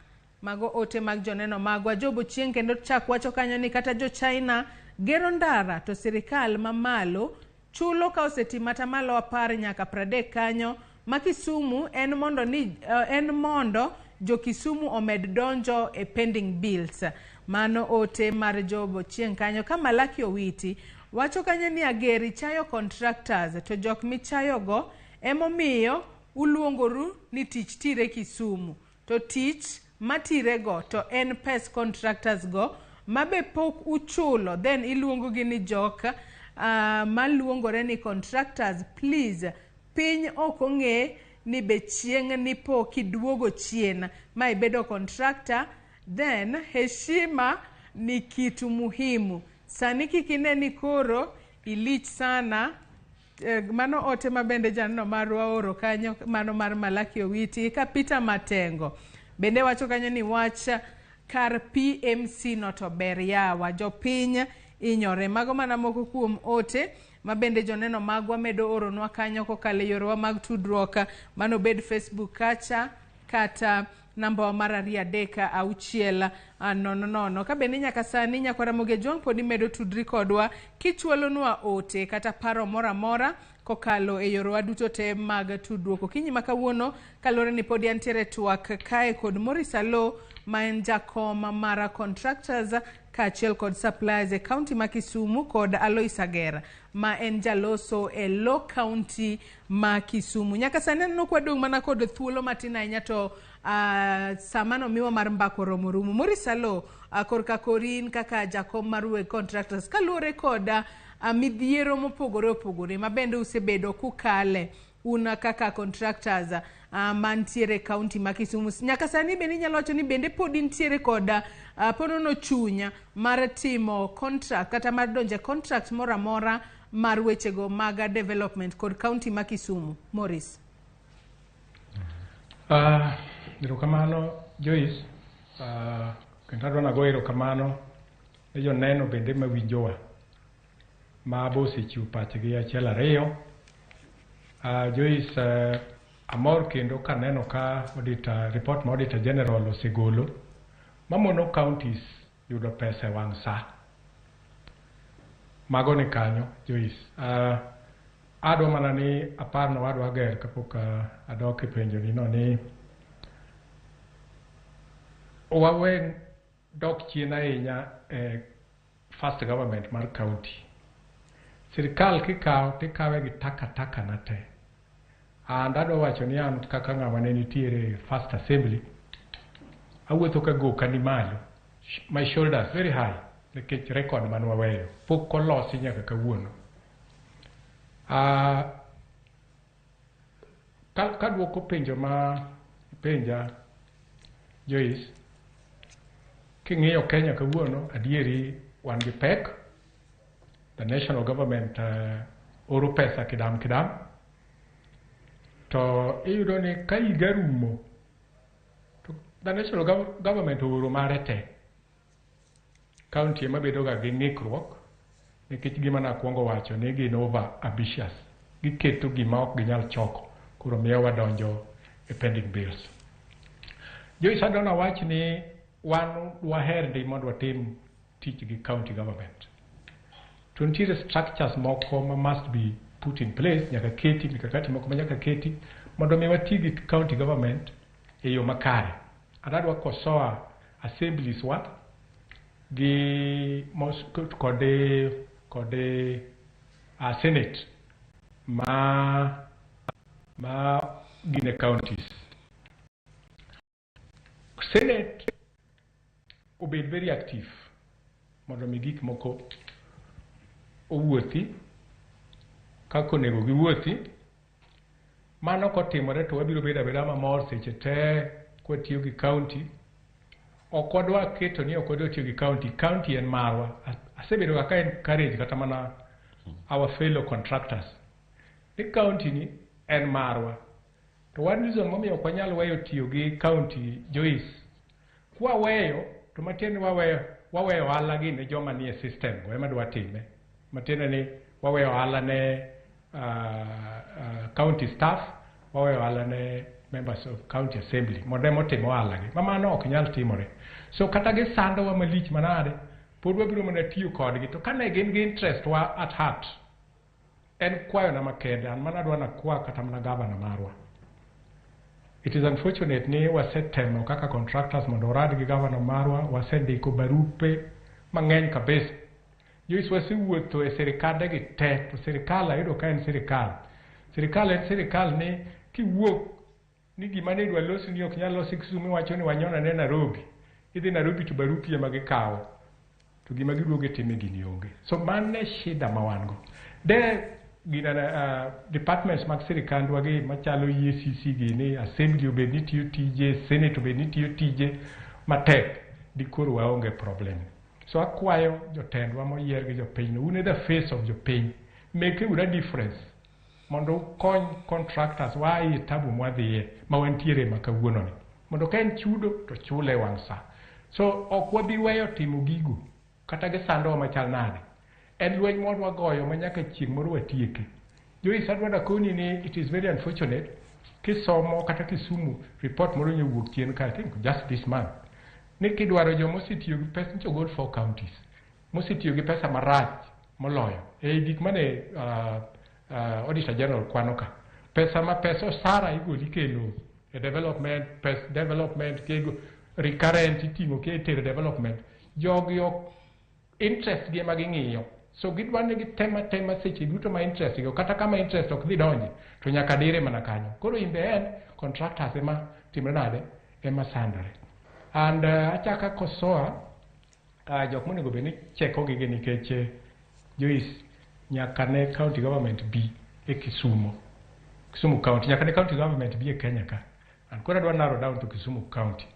Speaker 1: Mago ote mag joneno magwa. Jobo Chieng kendo chak wacho kanyo ni kata jo China gero ndara to sirikal mamalo chulo ka osetimo atamalo 10 nyaka 30 kanyo. Ma Kisumu en mondo ni en mondo jo Kisumu omed donjo e pending bills. Mano ote mar Jobo Chieng kanyo. Ka Malaki Owiti wacho kanyo ni ageri chayo contractors to jok michayogo emomiyo uluongoru ni tich tire Kisumu to tich matirego to en pes contractors go mabe pok uchulo, then iluongo gi ni jok maluongore ni contractors. Please, piny ok ong'e ni be chieng' ni po kiduogo chien ma ibedo contractor, then heshima ni kitu muhimu. Sani kik ine ni koro ilich sana. Mano ote ma bende janeno marwa oro kanyo, mano mar Malaki Owiti. Ka Peter Matengo bende wacho kanyo ni wach kar PMC no to ber yawa, jopiny inyore. Mago mana moko kuom ote ma bende joneno magwa medo oronwa kanyo kokalo e yorewa mag tudruok, mano bed Facebook kacha kata namba wa mar 2 3 6 0 0. Ka bende nyaka sani nyakwara Ramogi Ajwang' pod imedo tudri kodwa kichwalonwa ote kata paro moro amora kokalo e yorewa duto te mag tudruok. Okinyi ma kawuono kaluwore ni pod antiere twak kae kod Maurice Aloo ma en jakom mar contractors kaachiel kod suppliers e kaunti ma Kisumu kod Alois Agera ma en jaloso e lo kaunti ma Kisumu. Nyaka sani aneno kwadong' mana kod thuolo matin ahinya to sama nomiwa mar mbako romo rumo. Maurice Alo, korka korin kaka jakom mar weg contractors kaluwore kod midhiero mopogore opogore ma bende usebedo kukale un kaka contractors mantiere kaunti ma Kisumu. Nyaka sani bende inyalo wacho ni bende pod nitiere kod ponono chuny mar timo contract kata mar donjo e contract moro amora mar wechego mag development kod kaunti ma Kisumu. Maurice.
Speaker 3: Erokamano Joyce, kendo adwa nago erokamano ne joneno bende mawinjowa ma be osechiwo pachgi achiel ariyo. Joyce, amor kendo kaneno ka auditor, report ma Auditor General osegolo mamono counties yudo pesa e wang' sa. Mago ni kanyo, Joyce. Adwa mana ni apar na wadwa ger kapok adok e penjo ni no ni wawe dok chien ahinya e first government mar county. Sirikal kikawo tikawe gi takataka na te. And adwa wacho ni an kaka ng'ama ne nitiere first assembly, awuotho ka goka ni malo, my shoulders very high, nikech record man waweyo pok olosi nyaka kawuono. Ka duoko penjo ma penja Joyce, king'iyo Kenya kawuono, adieri wan gi pek. The national government oro pesa kidam kidam, to iyudo ni ka higa rumo to the national government ooro mare te. County ema bedo ga gi ng'ikruok nikech gima nakwongo wacho ni gin over ambitious, giketo gima ok ginyal choko, koro miyo wadonjo e pending bills. Joyce, adwa nawach ni wan waher ndi mondo watim tich gi county government, to nitiere structures moko ma must be put in place, nyaka keti mikakati moko ma nyaka keti mondo mi wati gi county government e yo makare. And adwa kosoa assemblies wa gi mos, kod senate ma gin e counties. Senate obed very active mondo mi gik moko owuothi kaka onego giwuothi. Mano kotimore to wabiro bedo abeda mamor seche te kwatiyo gi county. Ok wadwa keto ni ok wadwa tiyo gi county. County en marwa. Asebedo ga ka encourage kata mana our fellow contractors ni county ni en marwa. To one reason momiyo ok wanyal weyo tiyo gi county, Joyce, kwaweyo to matiende ni waweyo ohala gi ne joma nie system go ema dwa time. Matiende ni waweyo ohala ne county staff, waweyo ohala ne members of county assembly mondo ema otim ohala gi. Ma mano ok nyal timore. So kata gisandowa malich manade, pod wabiro mana tiyo kodgi. To kane gin gi interest wa at heart, en kwayona makende, an mana adwa nakwa kata mana gavana marwa. It is unfortunate ni wasetemo kaka contractors mondo warad gi gavana marwa, wasendiko barupe mang'eny kabisa. Joyce, wasewuotho e sirikande gi te, to sirikal ayudo ka en sirikal. Sirikal en sirikal ni kiwuok ni gima ne idwa losi ni ok nyal losi Kisumu, iwacho ni wanyona ne Nairobi. Idhi Nairobi to barupi ema gikawo. To gima giduogo time gini onge. So mano e shida ma wan go. De gina departments mag sirikandwa gi machalo EACC gini, assembly obed ni tiyo tije, senate obed ni tiyo tije matek, dikoro waonge problem. So akwayo jotendwa moyier gi jopiny, un e the face of jopiny, make uru a difference mondo ukony contractors waa e tabu mwadhiye ma wantiere ma kawuono ni. Mondo ka en chudo to chule e wang' sa. So ok wabi weyo timo gigo kata gisandowa machal nade. En lweny mwadwa goyo ma nyaka chieng' moro watieke. Joyce, adwa nakoni ni it is very unfortunate kisomo kata Kisumu report moro nyowuok chien ka, I think just this month, ni kidwaro joma osetiyo gi pesa nyocha ogol four counties mosetiyo gi pesa marach moloyo e gik mane Auditor General kwano ka pesa ma pesa osara igolo ikelo e development pes development kego recurrent iting'o ke itero development jogi ok Interest gi ema ging'iyo. So gidwa ni gitema tema seche duto ma interest go kata kama interest ok dhi donje to nyaka dire mana kanyo. Koro in the end contractors ema timre nade ema sandore. And achaka kosoa jok monego bed ni cheko gigi nikech Joyce nyaka ne county government bi e Kisumu. Kisumu County nyaka ne county government bi e Kenya ka. And koro adwa narrow down to Kisumu County.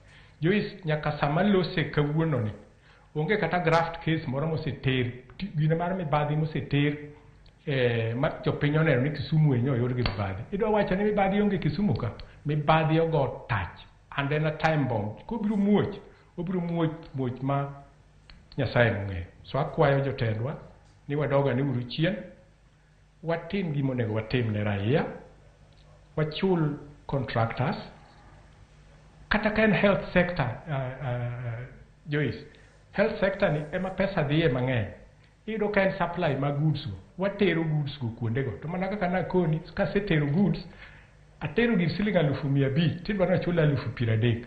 Speaker 3: Joyce nyaka sama lose kawuono ni onge kata graft case moro moseter gine mar mibadhi moseter ma jopiny oneno ni Kisumu enyo oyud gi mibadhi. Idwa wacho ni mibadhi onge Kisumu ka? Mibadhi ogo tach and then a time bomb. Kobiro muoch, obiro muoch muoch ma Nyasaye mong'eyo. So akwayo jotendwa ni wadoga ni uru chien, watim gima onego watim ne raia, wachul contractors, kata ka en health sector, Joyce, health sector ni ema pesa dhiye mang'eny. Iyudo ka en supply mag goods go, watero goods go kuondego. To mana kaka nakoni, kasetero goods, atero gir siling 500,000, tidwa ni achul 30,000.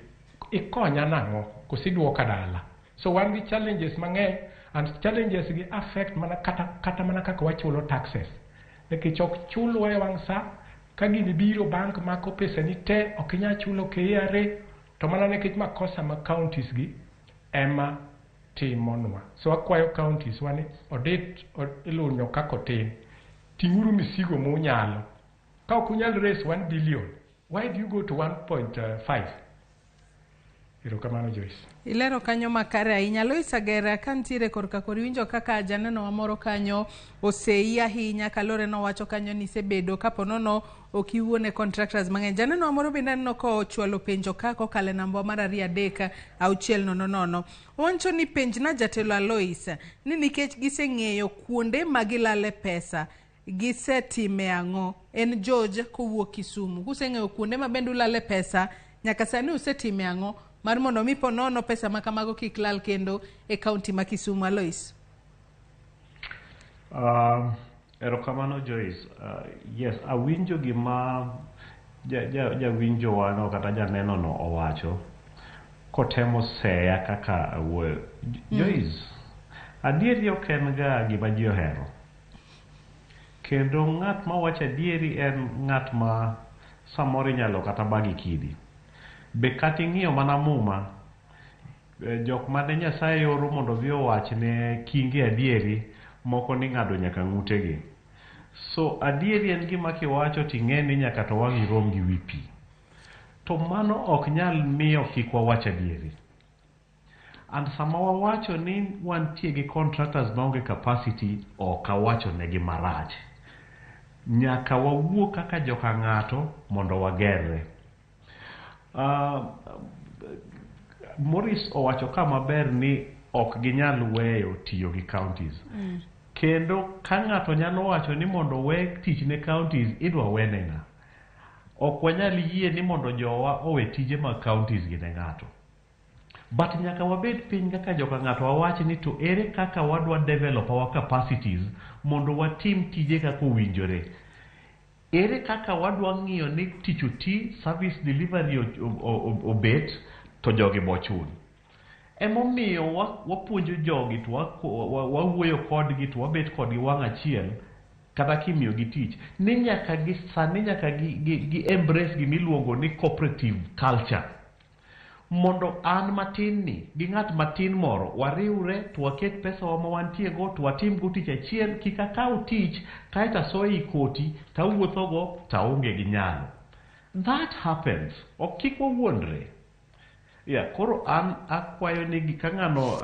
Speaker 3: Ikonya nang'o? Koso iduoka dala? So wan gi challenges mang'eny and challenges gi affect mana kata mana kaka wachulo taxes. Nikech ok chulwa e wang' sa, ka gini biro bank mako pesa ni te, ok inyal chulo KRA, to mana nikech makosa ma counties gi ema timonwa. So akwayo counties wa ni odit ilunyo kaka otim. Ting'uru misigo munyalo. Ka ok unyal raise 1 billion, why do you go to 1.5? Erokamano Joyce.
Speaker 1: Ilero kanyo makare ahinya. Lois Agera, ka nitiere korka kori winjo kaka janeno wa moro kanyo oseyi ahinya kalore nowacho kanyo ni isebedo kapo nono ok iwuone contractors mang'eny. Janeno wa moro bende aneno kochwalo penjo ka kokalo e namba mar 2 3 6 0 0. Owacho ni penjna jatelo Alois ni nikech giseng'eyo kuonde ma gilale pesa gisetime ang'o? En George kowuok Kisumu. Kuseng'eyo kuonde ma bende ulale pesa nyaka sani usetime ang'o mar mondo mi po nono pesa ma kamago kik lal kendo e kaunti ma Kisumu? Alois.
Speaker 2: Erokamano Joyce. Yes, awinjo gima jawinjo wano kata janeno no owacho kotemo seya kaka awuoyo. Joyce, adieri ok en ga gima ji ohero. Kendo ng'at ma wacho adieri en ng'at ma samoro inyalo kata bagi kidi. Be kata ing'iyo mana muma, jok mane Nyasaye oro mondo odhi owach ne kinge adieri, moko ning'ado nyaka ng'utegi. So adieri en gima kiwacho ting'e ni nyaka to wang' irom gi wi pi. To mano ok nyal miyo kik wawach adieri. And sama wawacho ni wantie gi contractors maonge capacity, ok awacho negi marach. Nyaka wawuo kaka joka ng'ato mondo wagerre. Maurice owacho ka maber ni ok ginyal weyo tiyo gi counties. Kendo ka ng'ato nyalo wacho ni mondo we tich ne counties, idwa wene ng'a? Ok wanyal yie ni mondo jowa owe tije mag counties gi ne ng'ato. But nyaka wabed piny kaka joka ng'ato wawach ni to ere kaka wadwa develop our capacities mondo watim tije kaka owinjore. Ere kaka wadwa ng'iyo ni tich oti, service delivery obet, to jogi bochul. Emomiyo wapuonjo jogi to wawuoyo kodgi to wabet kodgi wang' achiel kata kimiyogi tich ni nyaka gi sani nyaka gi embrace gimiluongo ni cooperative culture. Mondo an matin ni gi ng'at matin moro wariwre to waket pesa wa ma wantie go to watim go tich achiel, kik akaw tich kaeto asoyo ei koti tawuothogo taonge gi nyalo. That happens. Ok kik wawuondre. Yeah, koro an akwayo ni ka ng'ano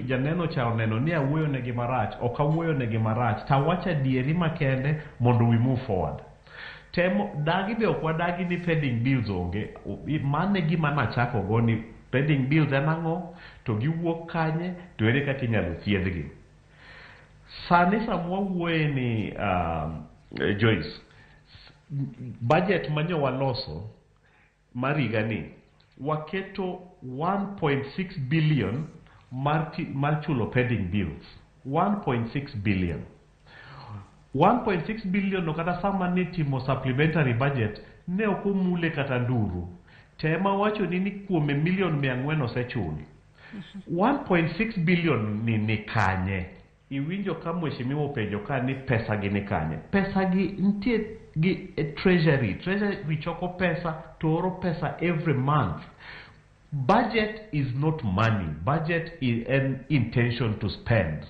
Speaker 2: janeno cha oneno ni awuoyo negi marach, ok awuoyo negi marach, tawacho adieri makende mondo we move forward. Temo dagi be ok wadagi ni pending bills onge. Mano e gima nachako go ni pending bills en ang'o, to giwuok kanye, to ere kaka inyalo thiedhgi. Sani sama wawuoye ni Joyce, budget manyo waloso mar higa ni waketo 1.6 billion mar chulo pending bills. 1.6 billion. 1.6 billion no kata sama nitimo supplementary budget ne ok omule kata nduru. Tema wacho ni kuome milion 400 osechul. 1.6 billion ni ni kanye? Iwinjo ka mheshimiwa openjo ka ni pesa gi ni kanye? Pesa gi nitie gi e treasury. Treasury choko pesa to oro pesa every month. Budget is not money. Budget is an intention to spend.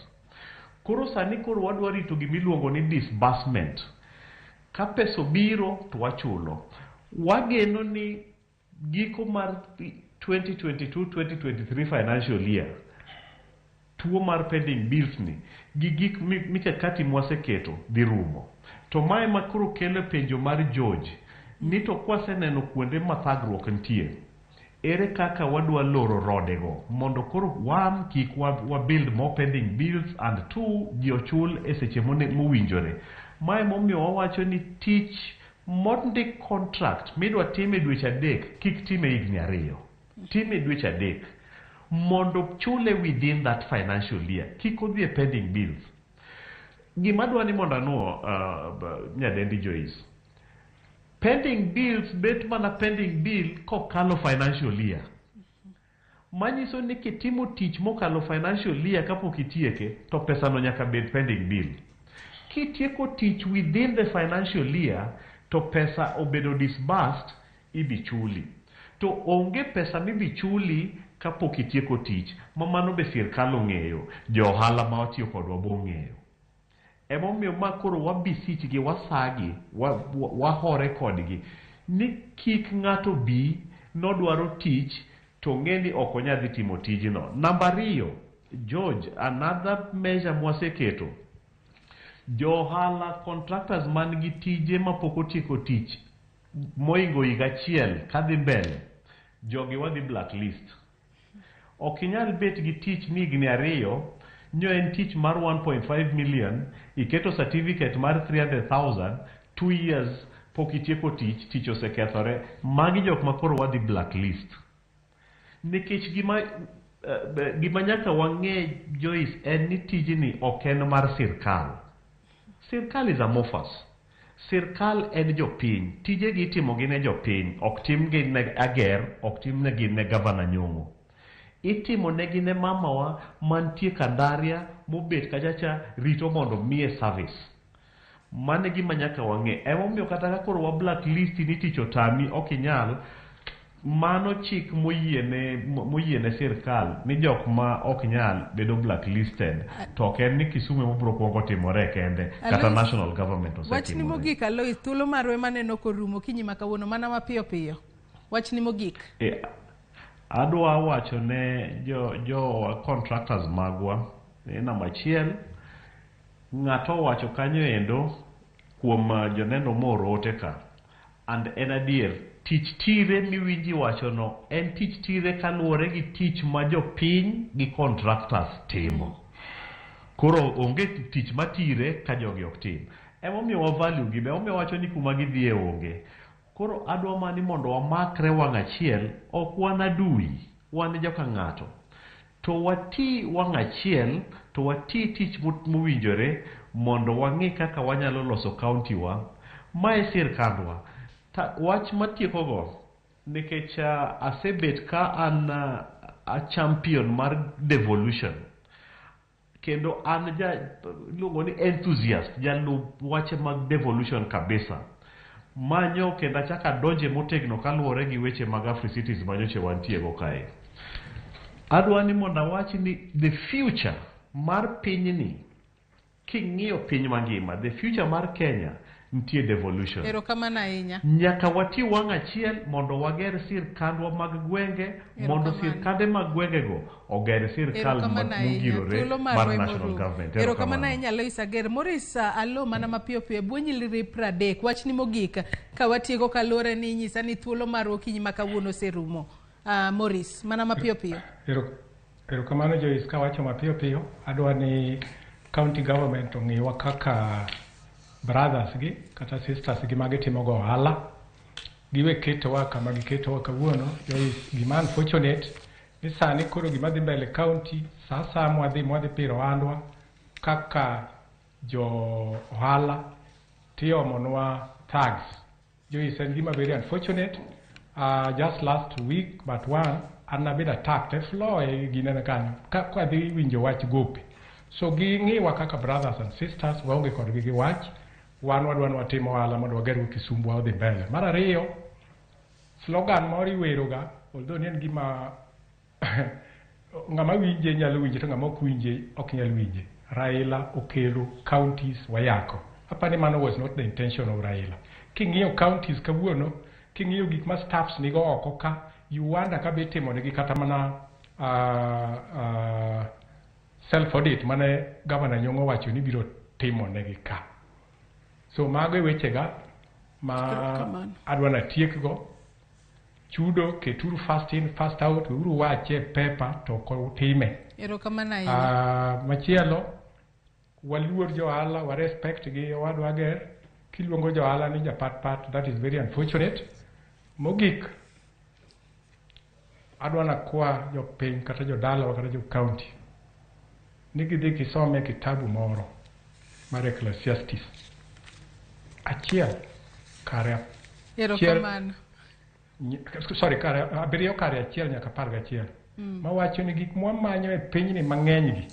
Speaker 2: Koro sani koro wadwa rito gimiluongo ni disbursement. Ka pesa obiro to wachulo. Wageno ni giko mar 2022-2023 financial year, tuo mar pending bills ni gi gik mikakati mwaseketo dhi rumo. To mae ma koro kelo penjo mar George ni to kwaseneno kuonde ma thagruok nitie, ere kaka wadwa loro rodego mondo koro one, kik wa build more pending bills, and two, ji ochul e seche mowinjore. Mae momiyo wawacho ni tich mondik contract midwa tim e dweche 3 kik tim e higni 2, tim e dweche 3 mondo chule within that financial year, kik odhi e pending bills. Gima adwa ni mondo anuo, nyadendi Joyce, pending bills bet mana pending bill kokalo financial year. Manyiso ni kitimo tich mokalo financial year kapok itieke, to pesano nyaka bed pending bill. Kitieko tich within the financial year, to pesa obedo disbursed, ibi chuli. To onge pesa mibi chuli kapok itieko tich, ma mano be sirkal ong'eyo, jo ohala ma watiyo kodwa bo ong'eyo. Emomiyo ma koro wabisich gi wasagi, wahore kodgi ni kik ng'ato bi nodwaro tich to ng'e ni ok onyal dhi timo tijno. Namba 2, George, another measure mwaseketo, jo ohala, contractors man gi tije mapok otieko tich moingo higa achiel kadhi mbele, jogi wadhi blacklist. Ok inyal bet gi tich ni higni 2, nyo en tich mar 1.5 million, iketo certificate mar 300,000, 2 years pok itieko tich, tich osekethore. Magi jok ma koro wadhi blacklist. Nikech gima nyaka wang'e, Joyce, en ni tijni ok en mar sirkal. Sirkal is amorphous. Sirkal en jopiny. Tijegi itimo gi ne jopiny, ok timgi ne Ager, ok timnegi ne Gavana Nyong'o. Itimo negi ne mamawa mantie Kandaria mobet kachacha rito mondo miye service. Mano e gima nyaka wang'e. Emomiyo kata ka koro wa blacklist ni tich otami ok inyal, mano chik moyiene sirkal ni jok ma ok nyal bedo blacklisted, to ok en ni Kisumu ema biro kuongo timore kende, kata
Speaker 1: Alois,
Speaker 2: national government
Speaker 1: wachni
Speaker 2: osetimore.
Speaker 1: mogik, Alois, thuolo marwa maneno korumo okinyi ma kawuono, mana mapiyo piyo. Wachni mogik.
Speaker 2: Adwa wacho ne jo contractors magwa ni namba 1, ng'ato owacho kanyo endo kuom joneno mooro ote ka, and en adier, tich tire miwinji wachono en tich tire kaluwore gi tich ma jopiny gi contractors timo. Koro onge tich matire ka jogi ok tim. Emomiyo wa value gi be, emomiyo wacho ni kuma gidhiye onge. Koro adwa mana ni mondo wamakre wang' achiel, ok wan adui, wan joka ng'ato. To wati wang' achiel, to wati tich mowinjore mondo wang'i kaka wanyalo loso county wa. Mae sirkandwa. Wach matiekogo, nikech asebet ka an a champion mar devolution. Kendo an ja iluongo ni enthusiast, jaluw wache mag devolution kabisa. Manyo kendo achako adonje motegno kaluwore gi weche mag Africities manyocha wantie go kae. Adwa ni mondo awach ni the future mar pinyni, king'iyo piny mangima, the future mar Kenya nitie devolution.
Speaker 1: Erokamano ahinya.
Speaker 2: Nyaka wati wang' achiel mondo wager sirkandwa mag gwenge, mondo
Speaker 1: Erokamano.
Speaker 2: sirkande mag gwengego oger sirkal
Speaker 1: Erokamano ahinya.
Speaker 2: mongirore
Speaker 1: Thuolo
Speaker 2: mar
Speaker 1: marwa
Speaker 2: national
Speaker 1: emorumo.
Speaker 2: government.
Speaker 1: Erokamano ahinya, Alois Ager. Maurice, alo mana mapiyo piyo e bwo nyiriri 30. Wachni mogik ka watieko kaluwore ni inyisa ni thuolo marwa okinyi ma kawuono oserumo. Maurice, mana mapiyo piyo.
Speaker 3: Erokamano Joyce, kawacho mapiyo piyo, adwa ni county government ong'iwa kaka brothers gi kata sisters gi magitimo go ohala. Giwe ketowa kama giketowa kawuono. Joyce, gima unfortunate ni sani koro gima dhi mbele county, sa asaya mwadhi piro ohandwa kaka jo ohala tiomonwa tax. Joyce, en gima very unfortunate. Just last week but one, An nabedo attacked e floor e ginene kanyo ka kadhi winjo wach gope. So ging'iwa kaka brothers and sisters, waonge kodgi gi wach. Wan wadwa ni watim ohala mondo wager Kisumu odhi mbele. Mar ariyo, slogan moro iweroga, although ni en gima ng'ama winje nyalo winje to ng'ama ok winje ok nyal winje. Raila okelo counties wayako. Apani mano was not the intention of Raila. King'iyo counties kawuono, king'iyo gik ma staffs nigo oko ka, you wonder ka be itimonegi kata mana self audit mane Governor Nyong'o wacho ni biro timonegi ka. So mago e wechega ma
Speaker 1: Erokamano.
Speaker 3: adwa natiekgo. Chudo keturu first in first out, weuru wache e paper to ok utime.
Speaker 1: Erokamano ahinya.
Speaker 3: Machielo, waluor jo ohala, wa respect gi owadwa ger. Kiluongo jo ohala ni japat pat, that is very unfortunate. Mogik, adwa nakwa jopiny kata jodalawa kata jo county ni gidhi gisome kitabu moro mar Ecclesiastes achiel kare
Speaker 1: Erokamano.
Speaker 3: Sorry, kare 7 kare 1 nyaka 11 mawacho ni gik mwamanyo e pinyni mang'eny gi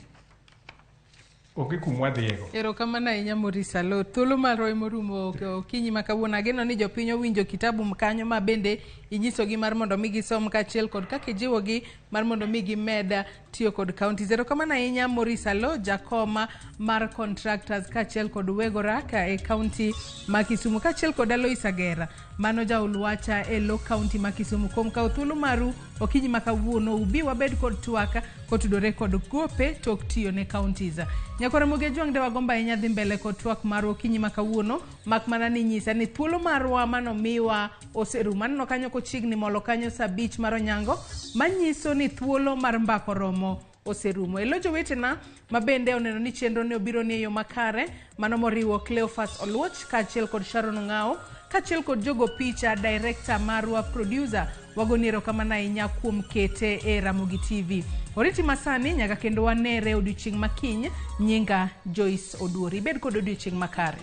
Speaker 3: onge kumwadhiyego.
Speaker 1: Erokamano ahinya Maurice Alo. Thuolo marwa emorumo okinyi ma kawuono. Ageno ni jopiny owinjo kitabu kanyo ma bende inyisogi mar mondo mi gisom kaachiel kod kaka ijiwogi mar mondo mi gimed tiyo kod counties. Erokamano ahinya Maurice Alo, jakoma mar contractors kaachiel kod weg oraka e county ma Kisumu, kaachiel kod Alois Agera mano jaol wacha e lo county ma Kisumu kuom kawo thuolo maru okinyi ma kawuono ubi wabed kod twak kotudore kod gope tok tiyo ne counties. Nyakwar Ramogi Ajwang' de wagombo ahinya dhi mbele kod twak marwa okinyi ma kawuono mak mana ni nyisa ni thuolo marwa manomiwa oserumo. Aneno kanyo kochiegni molo kanyo saa 5 mar onyango manyiso ni thuolo mar mbako romo oserumo. Elo jowetena ma bende oneno ni chenro ne obiro ni e yo makare mano moriwo Cleophas Oluoch kaachiel kod Sharon Ong'ao kaachiel kod jogo picha director marwa producer wagoni erokamano ahinya kuom kete e Ramogi TV. Oriti masani nyaka kendo wanere odiochieng' makiny. Nyinga Joyce Oduor. Ibed kod odiochieng' makare.